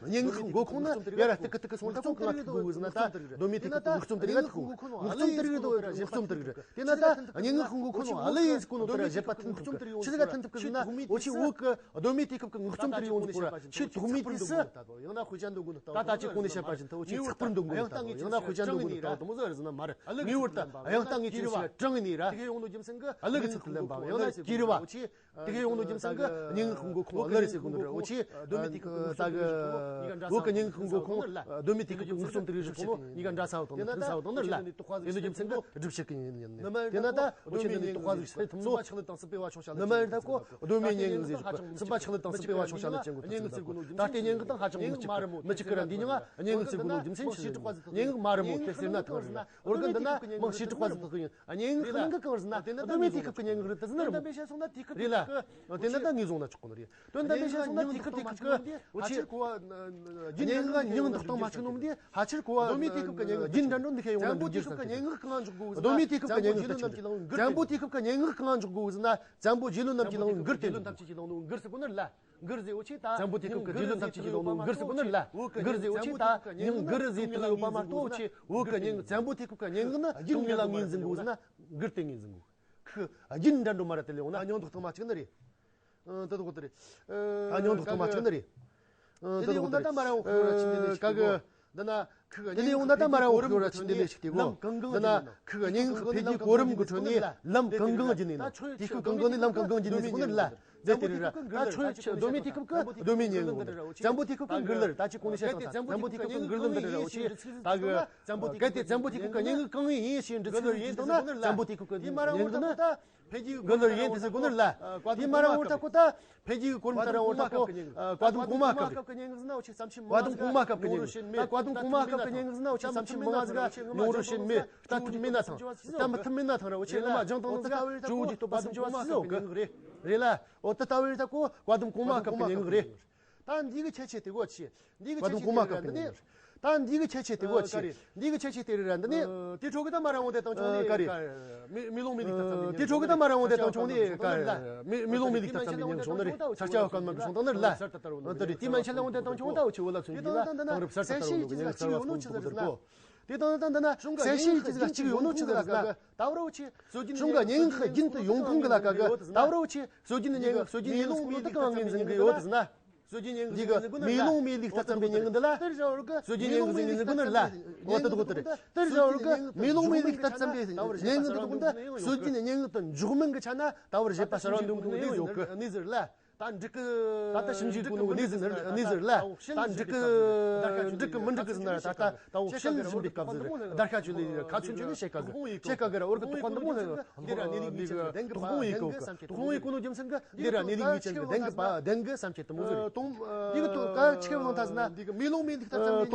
སྙན་ངག་མགོ་ཁུངས་ནི་ཡ་ར་ཏི་ཀི་ཏི་ཀི་སོང་ད་ཁོ་གང་ཐུབ་དགོས་ཟིན་ན་ད་གདོད་མའི་དུས་སྐབས་ཀྱི་ངག་རྩོམ་དེ་རིགས་ད་ཁོ་ངག་རྩོམ་དེ་རིགས་ངག་རྩོམ་དེ་རིགས་ངག་རྩོམ་དེ་རིགས་དེ་ན་ད་སྙན་ངག་གི་མགོ་ཁུངས་ཨ་ལི་ཡིན་ཟིག་གོ་ནོ་དེ་ར་བཞེད་པ་ཐུབ་ཐུབ་ཀི་ཆི་ཟིག་ཐུབ་ཀི་ཟིན་ན་འོ་ཆི་འོ་གི་གདོད་མའི་དུས་སྐབས་ཀྱི་ངག་རྩོམ་དེ་རིགས་ཡོངས་རྫོགས་ར་ཆི་ཐོག་མའི་དུས་སུ། ད་ད་ཅི་གོང་ནས་བཤད་པ་བཞིན་དུ་འོ་ཆི་ཚགས་པར་འདོན་དགོས་ད་ཡང་ན་དཔེ་ཆ་འདོན་དགོས་ད་དུ་མོ་ཟེར་ཟིན་ན་མ་རེད། ངེས་པར་དུ་ཡང་ད་ངེས་ཅན་ཞིག་དྲང་ངེས་ནས་ར་ཨ་ལི་གི་ཚུལ་དུ་ལེན་པ་ཡང་ན་ཀྱི་རེ་བ་འོ་ཆི། དེ་གའི་ཡོང་ནོ་རྒྱུ་མཚན་གྱི་སྙན་ངག་གི་མགོ་ཁུངས་ཨ་ལི་རེད་ཟེར་གོ་ནོ་རེད། འོ་ཆི་གདོད་མའི་དུས་སྐབས་ཀྱི་ངག་རྩོམ་དེ་རིགས་ཞིག་གོ་ནོ་གཉིས་ཀ་འདྲ་ས་བ་དང་ནི་མཐུན་ས་བ་དང་ནི་ལ། དེ་ནི་རྒྱུ་མཚན་གྱི་སྒྲུབ་བྱེད་ཀྱི་ཡིན་ཡིན་ནི་དེ་ན་ད་འོ་ཆི་ནི་ནི་དོགས་པ་ཟིག་སེལ་ཐུབ་ནོ། ནི་མ་རེད་ད་གོ་གདོད་མའི་སྙན་ངག་ཟེར་ཞིག་གི་སྲིད་པ་ཆགས་ལུགས་དང་སྲིད་པའི་བ་ཆུང་བྱ་ལུགས་ཅན་གོ་ཐུབ་ས་གོ་ད་ལྟའི་སྙན་ངག་དང་ཧ་ཅང་མི་གཅིག་མི་གཅིག་གི་ར་འདི་ཉིད་ང་སྙན་ངག་ཟེར་གོ་ནོ་རྒྱུ་མཚན་ཆི་ཟིག་ཡིན། སྙན་ངག་མ་རེད་མོ་དེ་ཟེར་ན་ཐང་རེད། འོ་གི་འདི་ན་མང་ཞེ་དྲག་པ་ཟིག་ཐག་ཡིན། སྙན་ངག་གི་ནང་གི་ཟེར་ན་གདོད་མའི་དུས་སྐབས་ཀྱི་སྙན་ངག་རེད་དེ་ཟེར་ན་རེད་མོ། རེད་ལ། དེ་ན་ད་ངས་བཟུང་ན་ཆོག་གི་ནི་རེད། དོན་དམ་པའི་ཆ་སོང་ན་དུས་སྐབས་དེ་སྐབས་ཀྱི་འོ་ཆི་སྙན་ངག་མྱིང་འདོགས་སྟངས་མ་ཆོག་ནོ་མི་དེ་ཧ་ཆེར་གོ་བ་རྒྱུན་འདྲ་འགྲོ་འདི་ཁའི་ཡོང་ན་འགྱུར་ཟེར་གི་གདོད་མའི་དུས་སྐབས་ཀྱི་སྙན་ངག་གང་འཇོག་དགོས་ཟེར་ན་བཙན་པོའི་དུས་སྐབས་ཀྱི་སྙན་ངག་གང་འཇོག་དགོས་ཟེར་ན་བཙན་པོ་རྗེ་བློན་རྣམས་ཀྱི་ལམ་འགུར་ཏེ་འཇོག་དགོས། གུར་ཟེར་འོ་ཆི་ད་བཙན་པོ་དེ་སྐབས་ཀྱི་རྗེ་བློན་ཐམས་ཅད་ཀྱི་ལམ་འགུར་ཟེར་གོ་ནི་ལ། གུར་ཟེར་འོ་ཆི་ད་སྙན་གུར་ཟེར་དེ་ཡོད་པ་མ་གཏོགས་འོ་ཆི་བོད་ཀྱི་སྙན་བཙན་པོ་དེ་སྐབས་ཀྱི་སྙན་ངག་ནི་རྒྱུན་ངེས་ལ་ངོས་འཛིན་དགོས་ཟེར་ན་གུར་དེ་ངོས་འཛིན་དགོས། ཁུ་རྒྱུན་འདྲ་འགྲོ་མ་ར་དེ་ལས་འོང་ན་སྙིང་ཐོག་ཐང་མ་གཅིག་ནི་རེད། ཨ་དེ་དག་དེ་རེད། ཨ་སྙིང་ཐོག་ཐང་མ་གཅིག་ནི་རེད། ཨ་དེ་དག་དེ་རེད། ད་མ་ར་འོ་ཁུ་ར་ཆིན་དེ་ལས་ཤིག་དེ་གོ། འདི་ན། དེ་ནས་ཡོང་ན་ད་མ་ར་འོ་ཁུ་ར་ཆིན་དེ་ལས་ཤིག་དེ་གོ། འདི་ན་ཁུ་གི་སྙན་ངག་འཕེལ་རྒྱས་གོ་རིམ་གྱི་ཁྲོད་ནས་ལམ་གང་གང་བརྒྱུད་ནས་ན་དེ་ཁུ་གང་གང་ནས་ལམ་གང་གང་བརྒྱུད་ནས་ཟེར་གོ་ནི་ལ། མཛད་དེ་རེད་ར། ད་ཆོས་ཆོས་གདོད་མའི་དུས་སྐབས་ཀྱི་གདོད་མའི་སྙན་ངག་འདི་རེད། བཙན་པོ་དུས་སྐབས་ཀྱི་མགུར་ལར་ད་ཅི་གོང་ནས་བཤད་དང་ད་བཙན་པོ་དུས་སྐབས་ཀྱི་མགུར་ལར་འདི་རེད་ར། འོ་ཆི་ད་གི་གལ་ཏེ་བཙན་པོ་དུས་སྐབས་ཀྱི་སྙན་ངག་གང་ཡིན་ཞེས་འདྲི་ཚུལ་ཡིན་དང་ན་བཙན་པོ་དུས་སྐབས་ཀྱི་སྙན་ངག་འདི་ན། མགུར་ལར་ཡིན་དེ་ཟེར་གོ་ནི་ལ། དེ་མ་ར་འོ་ད་གོ་ད། འཕེལ་རྒྱས་ཀྱི་གོ་རིམ་ལྟར་འོ་ད་གོ། བཀའ་གདམས་གོང་མ་སྐབས་ཀྱི་སྙན་ངག་ཟེར་ན་འོ་ཆི་བརྩམས་ཆོས་མང་ང་ཟིག་ཡོང་རོགས་བྱེད་མེད། བཀའ་གདམས་གོང་མ་སྐབས་ཀྱི་སྙན་ངག་ཟེར་ན་འོ་ཆི་བརྩམས་ཆོས་མང་ང་ཟིག་ཡོང་རོགས་བྱེད་མེད། ལྟ་ཐུབ་མེད་ན་ཐང་། ལྟ་མི་ཐུབ་མེད་ན་ཐང་ར། འོ་ཆི་ངོ་མ་སྦྱང་བཏང་ནི་ཟིག་ཇོ་བོ་རྗེ་སྟོན་པ་བརྩམས་ཆོས་བརྩམས་ཆོས་ཟིག་ཡོང་གི་རེད། རེད་ལ། འོ་ད་ལྟ་བུ་རེད་ད་གོ་བཀའ་གདམས་གོང་མ་སྐབས་ཀྱི་སྙན་ངག་རེད། ད་འདི་གི་ཁྱད་ཆོས་དེ་གོ་ཆི། འདི་གི་ཁྱད་ཆོས་དེ་རེད་འདི་ནི། ད་འདི་གི་ཁྱད་ཆོས་དེ་གོ་ཆི། འདི་གི་ཁྱད་ཆོས་དེ་རེད་ར་འདི་ནི། དེ་ཁྲོད་གི་ད་མ་ར་འོང་དེ་དང་ཆུང་ནི་ག་རེ། མེ་མེ་ལོང་མེ་ལིག་ད་ཙམ་ནི། དེ་ཁྲོད་གི་ད་མ་ར་འོང་དེ་དང་ཆུང་ནི་ག་རེ། མེ་མེ་ལོང་མེ་ལིག་ད་ཙམ་ནི་ཉན་བྱུང་ནི་རེད། ས་སྐྱ་བ་སྐར་མ་གི་བྱུང་དང་ནི་རེད་ལ། ད་རེད་དེ་མན་ཆད་ལ་འོང་དེ་དང་ཆུང་ད་འོ་ཆི་འོ་ལ་ཚུན་གྱི་ལ་དེང་རབས་གསར་གསར་དར་འོང་གི་ཉན་གསར་བ་སོང་གི་གོ། དེ་དང་ད་ད་ན་གསལ་བཤད་ཡིག་ཅིག་གཅིག་ཡོད་ནོ་ཆི་ཟེར་ན་ད་བར་འོ་ཆི། སྲོལ་རྒྱུན་གྱི་སྙན་ངག་རྒྱུན་དུ་ཡོང་ཁུངས་གི་ལ་ཀ་གི་ད་བར་འོ་ཆི། སྲོལ་རྒྱུན་སྙན་ངག་སྲོལ་རྒྱུན་ཡིན་ནོ་མེ་ལིག་གང་ངོས་འཛིན་གི་ཡོད་ཟེར་ན། སྲོལ་རྒྱུན་སྙན་ངག་འདི་གི་མེ་ལོང་མའི་ལུགས་ལྟར་བརྩམས་པའི་སྙན་ངག་འདི་ལ། སྲོལ་རྒྱུན་སྙན་ངག་ཟེར་མཁན་འདི་གོ་ནི་ལ། འོ་དེ་དགོས་དེ་རེད། དེར་བཞག་གི་མེ་ལོང་མའི་ལུགས་ལྟར་བརྩམས་པའི་སྙན་ངག་འདི་དགོས་འདི་སྲོལ་རྒྱུན་སྙན་ངག་ཏུ་འཇོག་མིན་གྱི་ཆ་ན་ད་བར་བཞེད་པ་གསར་བ་འདོན་གི་གནས་ཡོད་གི་གནས་ཟེར་ལ། ད་འགྲིག་གི་ད་ལྟ་ཞིབ་འཇུག་གི་ནོ་གནས་ཟེར་གནས་ཟེར་ལ། ད་འགྲིག་གི་འགྲིག་གི་མི་འགྲིག་གི་ཟེར་ན་ད་ལྟ་ད་འོ་བཤད་ལ་ཞིབ་འཇུག་གི་སྐབས་ཟེར་བརྡར་ཤ་ཆུ་ལས་ཁ་ཆུ་ཆུ་ལས་བཤད་ག་གི་བཤད་ག་གི་ར་འོར་གི་དོགས་པ་འདི་མོ་ལ་འདི་ར་གནས་ལུགས་ངེས་ཅན་གི་བདེན་གི་དོགས་སློང་ཡེད་གོ་གི་དོགས་སློང་ཡེད་གོ་ནོ་རྒྱུ་མཚན་གི་འདི་ར་གནས་ལུགས་ངེས་ཅན་གི་བདེན་གི་བདེན་གི་བསམ་ཆེད་དུ་མོ་ཟེར། དོམ། འདི་གི་དོ་ག་ཆེ་བ་ལོང་ཐ་ཟེར་ན། འདི་གི་མེ་ལོང་མའི་ལུགས་ལྟར་བརྩམས་པའི་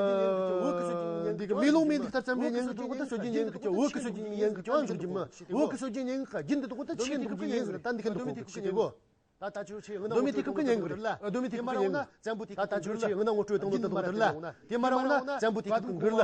སྙན་ངག་འདི་གི་མེ་ལོང་མའི་ལུགས་ལྟར་བརྩམས་པའི་སྙན་ངག་ཅོག་གི་སྲོལ་རྒྱུན་སྙན་ངག་ཅོག་བོད་ཀྱི་སྲོལ་རྒྱུན་སྙན་ངག་ཅོག་འཇོག་རྒྱུ་མི། བོད་ཀྱི་སྲོལ་རྒྱུན་སྙན་ངག་གི་རྒྱུན་དུ་དོགས་ཏུ་ཆེ་འདུག་གི་ཡིན་ཟེར་ད་འདི་གི་འདུག་གི་ད་འདི་གི་འདུག་གི་གོ། ད་ད་ཅུ་ཆེ་ཡང་ན་མདོ་སྨད་དུས་སྐབས་ཀྱི་སྙན་ངག་རེད་ལ། མདོ་སྨད་དུས་སྐབས་ཀྱི་སྙན་ངག་བཙན་པོ་དུས་སྐབས་ཀྱི་འགུར་ལ། དེ་མ་ར་འོང་ན་བཙན་པོ་དུས་སྐབས་ཀྱི་འགུར་ལ།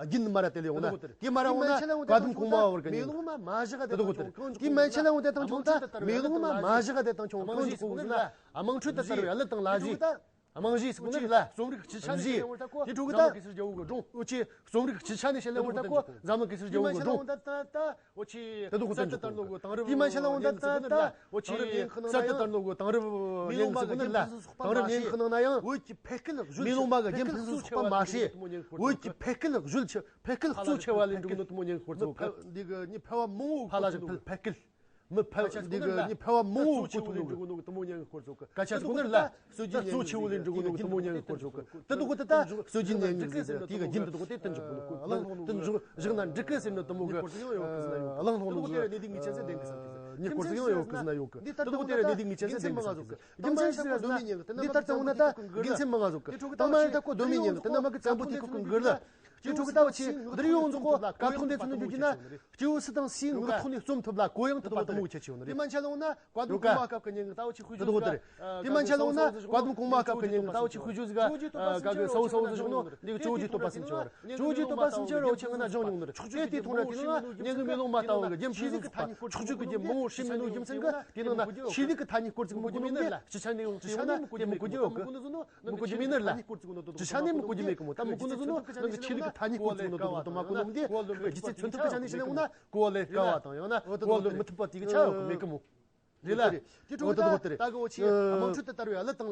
རྒྱུན་མ་ར་དེ་ལས་འོང་ན། དེ་མ་ར་འོང་ན་བཀའ་གདམས་གོང་མ་བར་གྱི་སྙན་ངག་དེ་དགོས་དེ་རེད། དེ་མན་ཆད་ལ་འོང་དེ་དང་ཆུང་ད་མེ་ལོང་མ་མ་བཞག་དེ་དང་ཆུང་གང་ཞིག་གོ་ཟེར་ན། དམངས་ཁྲོད་དུ་དར་བའི་གླུ་དང་ལ་ཞེས། དམངས་གཞས་ཟེར་གོ་ནི་ལ། རྩོམ་རིག་སྤྱི་ཆ་ནས་བཤད་ཡོང་བར་ད་གོ་འཛམ་གླིང་གེ་སར་རྒྱལ་པོ་གི་སྒྲུང་། འོ་ཆེ། རྩོམ་རིག་སྤྱི་ཆ་ནས་བཤད་ཡོང་བར་ད་གོ་འཛམ་གླིང་གེ་སར་རྒྱལ་པོ་གི་སྒྲུང་། དེ་དག་གི་དོན་གྱི་དེ་མན་ཆད་ལ་འོང་ད་ད་ད་འོ་ཆེ། གསར་དུ་དར་ནོ་གི་དེང་རབས་སྙན་ངག་ཟེར་གོ་ནི་ལ། དེང་རབས་སྙན་ངག་ནང་ན་ཡང་བོད་ཀྱི་ཕེ་སྐད་གཞོལ་མེ་ལོང་མ་གི་རྒྱུན་ཕུན་སུམ་ཚོགས་པ་མ་བྱས། བོད་ཀྱི་ཕེ་སྐད་གཞོལ་ཆེ་ཕེ་སྐད་གཙོ་ཆེ་བ་ལས་འགྲིག་ནོ་དེ་མོ་སྙན་ངག་སྐོར་ཚོ་གི་འདི་གི་ནི་ཕལ་བ་མང་བོ་ཕ་ལ་ཞིག་ཕལ་ཕེ་སྐད། མི་ཕལ་འདི་གི་ནི་ཕལ་བ་མང་བོ་གོ་ཐུབ་ནོ་གི་དེ་མོ་སྙན་ངག་སྐོར་ཚོ་གི་སྐད་ཆ་ཟེར་གོ་ནི་ལ། སྲོལ་རྒྱུན་གཙོ་ཆེ་བོ་ལས་འགྲིག་གོ་ནོ་གི་དེ་མོ་སྙན་ངག་སྐོར་ཚོ་གི་དེ་དག་གི་དེ་ད་སྲོལ་རྒྱུན་སྙན་ངག་ཟེར་དེ་གི་རྒྱུན་དེ་དག་དེ་དེ་འཇོག་གོ་ནོ་གི་དེ་འཇོག་བཞག་ན་འགྲིག་གི་ཟེར་ནོ་དེ་མོ་གི་གླེང་སློང་ནོ་གི་སྙན་ངག་སྐོར་ཚོ་ཡང་ཡོད་གི་ཟེར་ན་ཡོད་གི་དེ་དག་དེ་ར་གནས་ལུགས་ངེས་ཅན་ཟེར་བདེན་གི་ཟེར་གི་རྒྱུ་མཚན་ཞིག་ཟེར་ན་འདི་ལྟར་ཙམ་འོ་ན་ད་དགེ་མཚན་མང་ང་ཟིག་གི་དང་མ་ཡིན་ད་གོ་གདོད་མའི་སྙན་ངག་དེ་ན་མ་གི་བཙན་པོ་དུས་སྐབས་གི་འགུར་ལ། ཅི་ཕྲུ་གུ་ལྟ་བུ་ཆེ་འདིར་ཡོང་རྫོགས་གོ་ཀ་ཐོག་འདི་ཚོ་ནི་རྒྱུ་རྒྱུ་ན། སྐྱེ་བོ་སུ་དང་སུའི་ངག་ཐོག་ནས་རྩོམ་ཐུབ་ལ་གོ་ཡང་ཐུབ་པ་དུ་མོ་ཁྱད་ཆེ་བ་ནི་རེད། དེ་མན་ཆད་ལ་འོང་ན་བཀའ་གདམས་གོང་མ་སྐབས་ཀྱི་སྙན་ངག་ལྟ་བུ་ཆེ་ཤོས་ཤིག་རེད། དེ་མན་ཆད་ལ་འོང་ན་བཀའ་གདམས་གོང་མ་སྐབས་ཀྱི་སྙན་ངག་ལྟ་བུ་ཆེ་ཤོས་ཤིག་ག་ག་གི་ས་བོ་ས་བོ་ཟིག་བཞག་ནོ་འདི་གི་ཇོ་བོ་རྗེ་བསྟོད་པ་གསུམ་ཆེ་བ་རེད། ཇོ་བོ་རྗེ་བསྟོད་པ་གསུམ་ཆེ་བ་རེད། འོ་ཆེ་ང་ན་སྦྱང་མྱོང་ནི་རེད། ཆོག་ཆོས་དེའི་ཐོག་ན་དེ་ན་སྙན་ངག་མེ་ལོང་མ་ལྟ་བུ་གི་རྒྱན་ཕུན་སུམ་ཚོགས་པ་ཆོག་ཆོས་ཀྱི་རྒྱན་མང་བོ་བྱིན་མེད་ནོ་རྒྱུ་མཚན་གི་དེ་ནང་ན་ཆོས་ལུགས་ཀྱི་ཐ་སྙད་སྐོར་ཚིག་མི་གོ་ནོ་ནི་སྤྱི་ཆ་ནས་ཡོང་ཆེ་བ་ན་དེ་མི་གོ་རྒྱུ་ཡོད་གི་མི་གོ་རྒྱུ་མེད་ནི་ལ། སྤྱི་ཆ་ནས་མི་གོ་རྒྱུ་མེད་གི་མོ་ད་མི་གོ་ནི་ཟོ་ནོ་ནང་གི་ཆོས་ལུགས་ཀྱི་ཐ་སྙད་སྐོར་ཚིག་ནོ་དུ་དུ་མ་གོ་ནོ་མི་དེ་ཁོ་གི་རྒྱུ་མཚན་མཚོན་ཐུབ་པ་ཆ་ནས་བཤད་ན་འོ་ན་གོ་བ་ལས་དཀའ་བ་དང་ཡང་ན་གོ་བ་ལོན་མི་ཐུབ་པ་དེ་གི་ཆ་ཡོད་གི་མེད་གི་མོ། རེད་ལ་རེད། དེ་འོ་ད་དོ་དེ་རེད། ད་གི་འོ་ཆེ་དམངས་ཁྲོད་དུ་དར་བའི་གླུ་དང་ལ་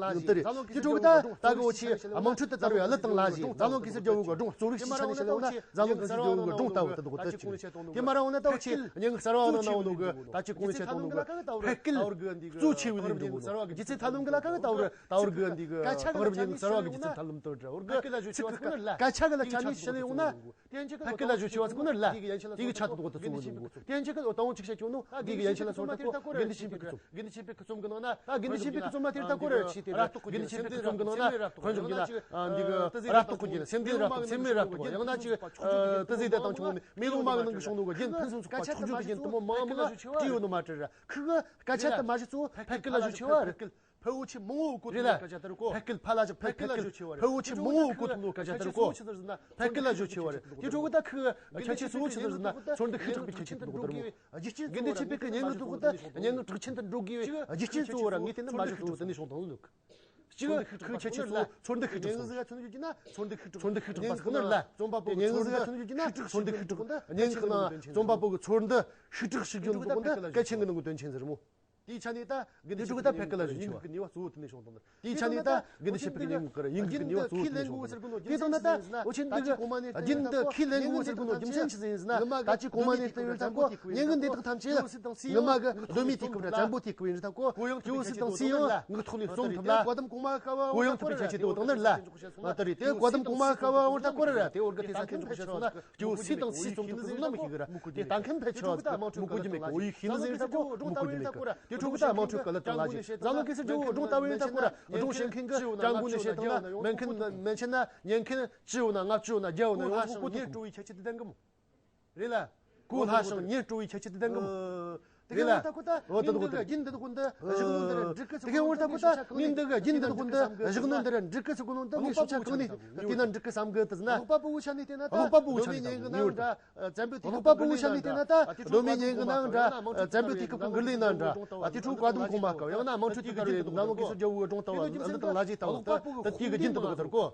ཞེས་འཛམ་གླིང་གེ་སར་རྒྱལ་པོ་གི་སྒྲུང་གཙོ་བོར་ཞིག་ཆ་ནས་བཤད་ན་འོ་ན་འཛམ་གླིང་གེ་སར་རྒྱལ་པོ་གི་སྒྲུང་ལྟ་བུ་དེ་དག་དེ་ཆེ། དེ་མ་ར་འོ་ན་ད་འོ་ཆེ་སྙན་ངག་གསར་བ་ནང་ན་འོ་ནོ་གི་ད་ཅི་གོང་ནས་བཤད་དོ་ནོ་གི་ད་ཅི་གོང་ནས་བཤད་དོ་ནོ་གི་ཕལ་སྐད་གཙོ་ཆེ་བའི་ལས་འགྲོ་གི་རྒྱུ་མཚན་ཐ་ལམ་གི་ལ་ཀ་གི་ད་བར་ད་བར་གི་འདི་གི་དེང་རབས་སྙན་ངག་གསར་བ་གི་རྒྱུ་མཚན་ཐ་ལམ་དུ་འདྲ་བར་གི་ཚིག་གི་སྐད་ཆ་གི་ལ་ཆ་ནས་བཤད་ཡོང་ན། ཕལ་སྐད་ལ་བརྗོད་ཆེ་བ་ཟེར་གོ་ནི་ལ། དེ་གི་ཡན་ཆད་ལ་སོང་ད་གོ་དགེ་འདུན་ཆོས་འཕེལ་གི་རྩོམ་མ་དེ་ལྟ་གོ་ར་ར་ཆེ་དེ་ར་དགེ་འདུན་ཆོས་འཕེལ་གི་རྩོམ་གི་ནང་ན་དགེ་འདུན་ཆོས་འཕེལ་གི་རྩོམ་མ་དེ་ལྟ་གོ་ར་ཆེ་དེ་ར་དགེ་འདུན་ཆོས་འཕེལ་གི་རྩོམ་གི་ནང་ན་དཔལ་འབྱོར་གྱི་ལ་འདི་གི་རབ་རྟོག་གི་རྒྱན་སེམས་ལྡན་རབ་རྟོག་སེམས་མེད་རབ་རྟོག་ཡང་ན་ཅིག་ཏི་ཟེར་དེ་དང་ཆུང་ནི་མེ་ལོང་མ་གི་ནང་གི་བྱུང་ནོ་གི་རྒྱན་ཕུན་སུམ་ཚོགས་པ་འཁྲུག་སྦྱོར་གྱི་རྒྱན་དུ་མོ་མང་མང་བྲིས་ཡོད་ནོ་མ་བྲིས་ར་ཁི་གི་སྐད་ཆ་དུ་མ་གཞི་གཙོ་བོ་ཕལ་སྐད་ལ་བརྗོད་ཆེ་བ་རེད། ཕལ་བོ་ཆེ་མང་བོ་གོ་ཐུབ་ལ་སྐད་ཆ་དེ་རེད་གོ་ཕལ་སྐད་ཕལ་ལ་ཕལ་སྐད་ཕལ་སྐད་ཕལ་བོ་ཆེ་མང་བོ་གོ་ཐུབ་ལ་སྐད་ཆ་དེ་རེད་གོ་ཕལ་སྐད་ལ་བརྗོད་ཆེ་བ་རེད། དེ་ཕྲུ་གུ་ད་ཁི་ཁྱད་ཆོས་གཙོ་བོ་ཆི་ཟེར་ཟེར་ན་ཚོར་འདུ་ཤུགས་དྲག་པའི་ཁྱད་ཆོས་དེ་རེད་གོ་དགེ་འདུན་ཆོས་འཕེལ་གི་སྙན་ངག་དེ་གོ་ད་སྙན་ངག་གྲགས་ཆེན་དུ་འགྲོ་དགོས་པའི་རྒྱུ་རྐྱེན་གཙོ་བོ་ར་ངས་བལྟས་ན་མ་གཞི་གཙོ་བོ་དེ་ནས་བྱུང་དང་ལུགས། གཅིག་ཁོའི་ཁྱད་ཆོས་གཙོ་བོ་ཚོར་འདུ་ཤུགས་དྲག་སོང་། ཚོར་འདུ་ཤུགས་དྲག་སོང་། སྙན་ངག་ཟིག་ག་ཚོར་འདུ་ཤུགས་དྲག་སོང་ན་ལ། རྩོམ་པ་པོ་གི་ཚོར་འདུ་ཤུགས་དྲག་སྙན་ངག་ནང་རྩོམ་པ་པོ་གི་ཚོར་འདུ་ཤུགས་དྲག་ཤུགས་དྲག་འདུག་གོ་ན་སྐད་ཆེན་གི་ནང་གི་དོན་ཆེན་ཟེར་མོ། དེའི་ཆ་ནས་ད་དགེ་འདུན་ཆོས་འཕེལ་གི་སྙན་ངག་གི་ཡིན་གི་ནུས་པ་གཙོ་བོ་དེ་ནས་བྱུང་དང་། དེའི་ཆ་ནས་ད་དགེ་འདུན་ཆོས་འཕེལ་གི་སྙན་ངག་གི་ཡིན་གི་ནུས་པ་གཙོ་བོ་དེ་ནས་བྱུང་དང་། དེ་དང་ན་ད་འོ་ཆེན་འདི་གི་རྒྱུན་འདི་ཁི་ལེན་དགོས་ཟེར་གོ་ནོ་རྒྱུ་མཚན་ཆི་ཟེར་ན་ད་ཅི་གོང་མ་ནས་རྒྱུན་འདི་ཁི་ལེན་དགོས་ཟེར་གོ་ནོ་རྒྱུ་མཚན་ཆི་ཟེར་ན་ད་ཅི་གོང་མ་ནས་བསྟན་ཡོད་ཚང་གོ་སྙན་ངག་འདི་དག་ཐམས་ཅད་ངི་མ་གི་གདོད་མའི་དུས་སྐབས་ར་བཙན་པོའི་དུས་སྐབས་ཡིན་ཚང་གོ་སྐྱེ་བོ་སུ་དང་སུ་ཡང་ངག་ཐོག་ནས་རྩོམ་ཐུབ་ལ་གོ་ཡང་ཐུབ་པའི་ཁྱད་ཆོས་དེ་འོ་དང་ནི་ལ་ད་རེད། དེ་གོ་དམ་གོང་མ་ཁ་བ་འོང་ད་གོ་ར་ར་དེ་འོར་གི་དེ་ས་ཁྱད་ཆོས་ཆ་སོང་ན། སྐྱེ་བོ་སུས་དང་སུས་རྩོམ་ཐུབ་ཀྱི་ཟེར་ན་མི་ཤེས་གི་ར། དེ་ལྟ་མཁན་ཕལ་ཆེ་བ་ཟིག་མི་གོ་རྒྱུ་མེད་གི། འོ་ཡིག་ཤེས་ནི་ཟེར་ན་གོ་མི་གོ་རྒྱུ་མེད་གི། དེ་ཕྲུ་གུ་ད་དམངས་ཁྲོད་ཀ་ལ་དང་ལ་ཞིག་འཛམ་གླིང་གེ་སར་རྒྱལ་པོ་སྒྲུང་ལྟ་བུ་ཡིན་ད་གོ་ར། སྒྲུང་བཤད་མཁན་གི་སྤྱང་གུ་ནས་བཤད་དང་ན་མན་མཁན་མན་ཆད་ན་ཉན་མཁན་བཅུ་ཡོད་ན་ལྔ་བཅུ་ཡོད་ན་བརྒྱ་ཡོད་ན་ཡོང་ཟིག་གོ་དེ་སྤྲོ་བའི་ཁྱད་ཆོས་དེ་ལྡན་གི་མོ། རེད་ལ། གོ་སླ་ཞིང་ཉན་སྤྲོ་བའི་ཁྱད་ཆོས་དེ་ལྡན་གི་མོ། དེ་ག་འོ་ད་གོ་ད་ངས་འདི་ག་རྒྱུན་འདི་དག་འདི་བཞག་ནོ་འདི་ར་འགྲིག་གི་ཚུལ་གོ་ནོ་དེ་ངས་བཤད་ཆ་གང་ནས། དེ་ག་འོ་ད་གོ་ད་ངས་འདི་ག་རྒྱུན་འདི་དག་འདི་བཞག་ནོ་འདི་ར་འགྲིག་གི་ཚུལ་གོ་ནོ་དེ་ངས་བཤད་ཆ་གང་ནས་བལྟས་ན་འགྲིག་གི་བསམ་གི་དེ་ཟེར་ན། ཀློག་པ་པོ་བོ་ཆ་ནས་བལྟས་ན་ད་ཀློག་པ་པོ་བོ་ཆ་ནས་བལྟས་ན་ད་གདོད་མའི་སྙན་ངག་ནང་འདྲ་བཙན་པོའི་དུས་སྐབས་ཀྱི་གླུ་ནང་འདྲ་བཙན་པོའི་དུས་སྐབས་ཀྱི་མགུར་གླུ་ནང་འདྲ་དེ་ཕྲུ་གུ་བཀའ་གདམས་གོང་མ་སྐབས་ཡང་ན་དམངས་ཁྲོད་དུས་སྐབས་རེད། འཛམ་གླིང་གེ་སར་རྒྱལ་པོའི་སྒྲུང་ལྟ་བུ་འདི་དང་ལ་ཞིག་ལྟ་བུ་ད་དེ་གི་རྒྱུན་དུ་འདུག་ཟེར་གོ།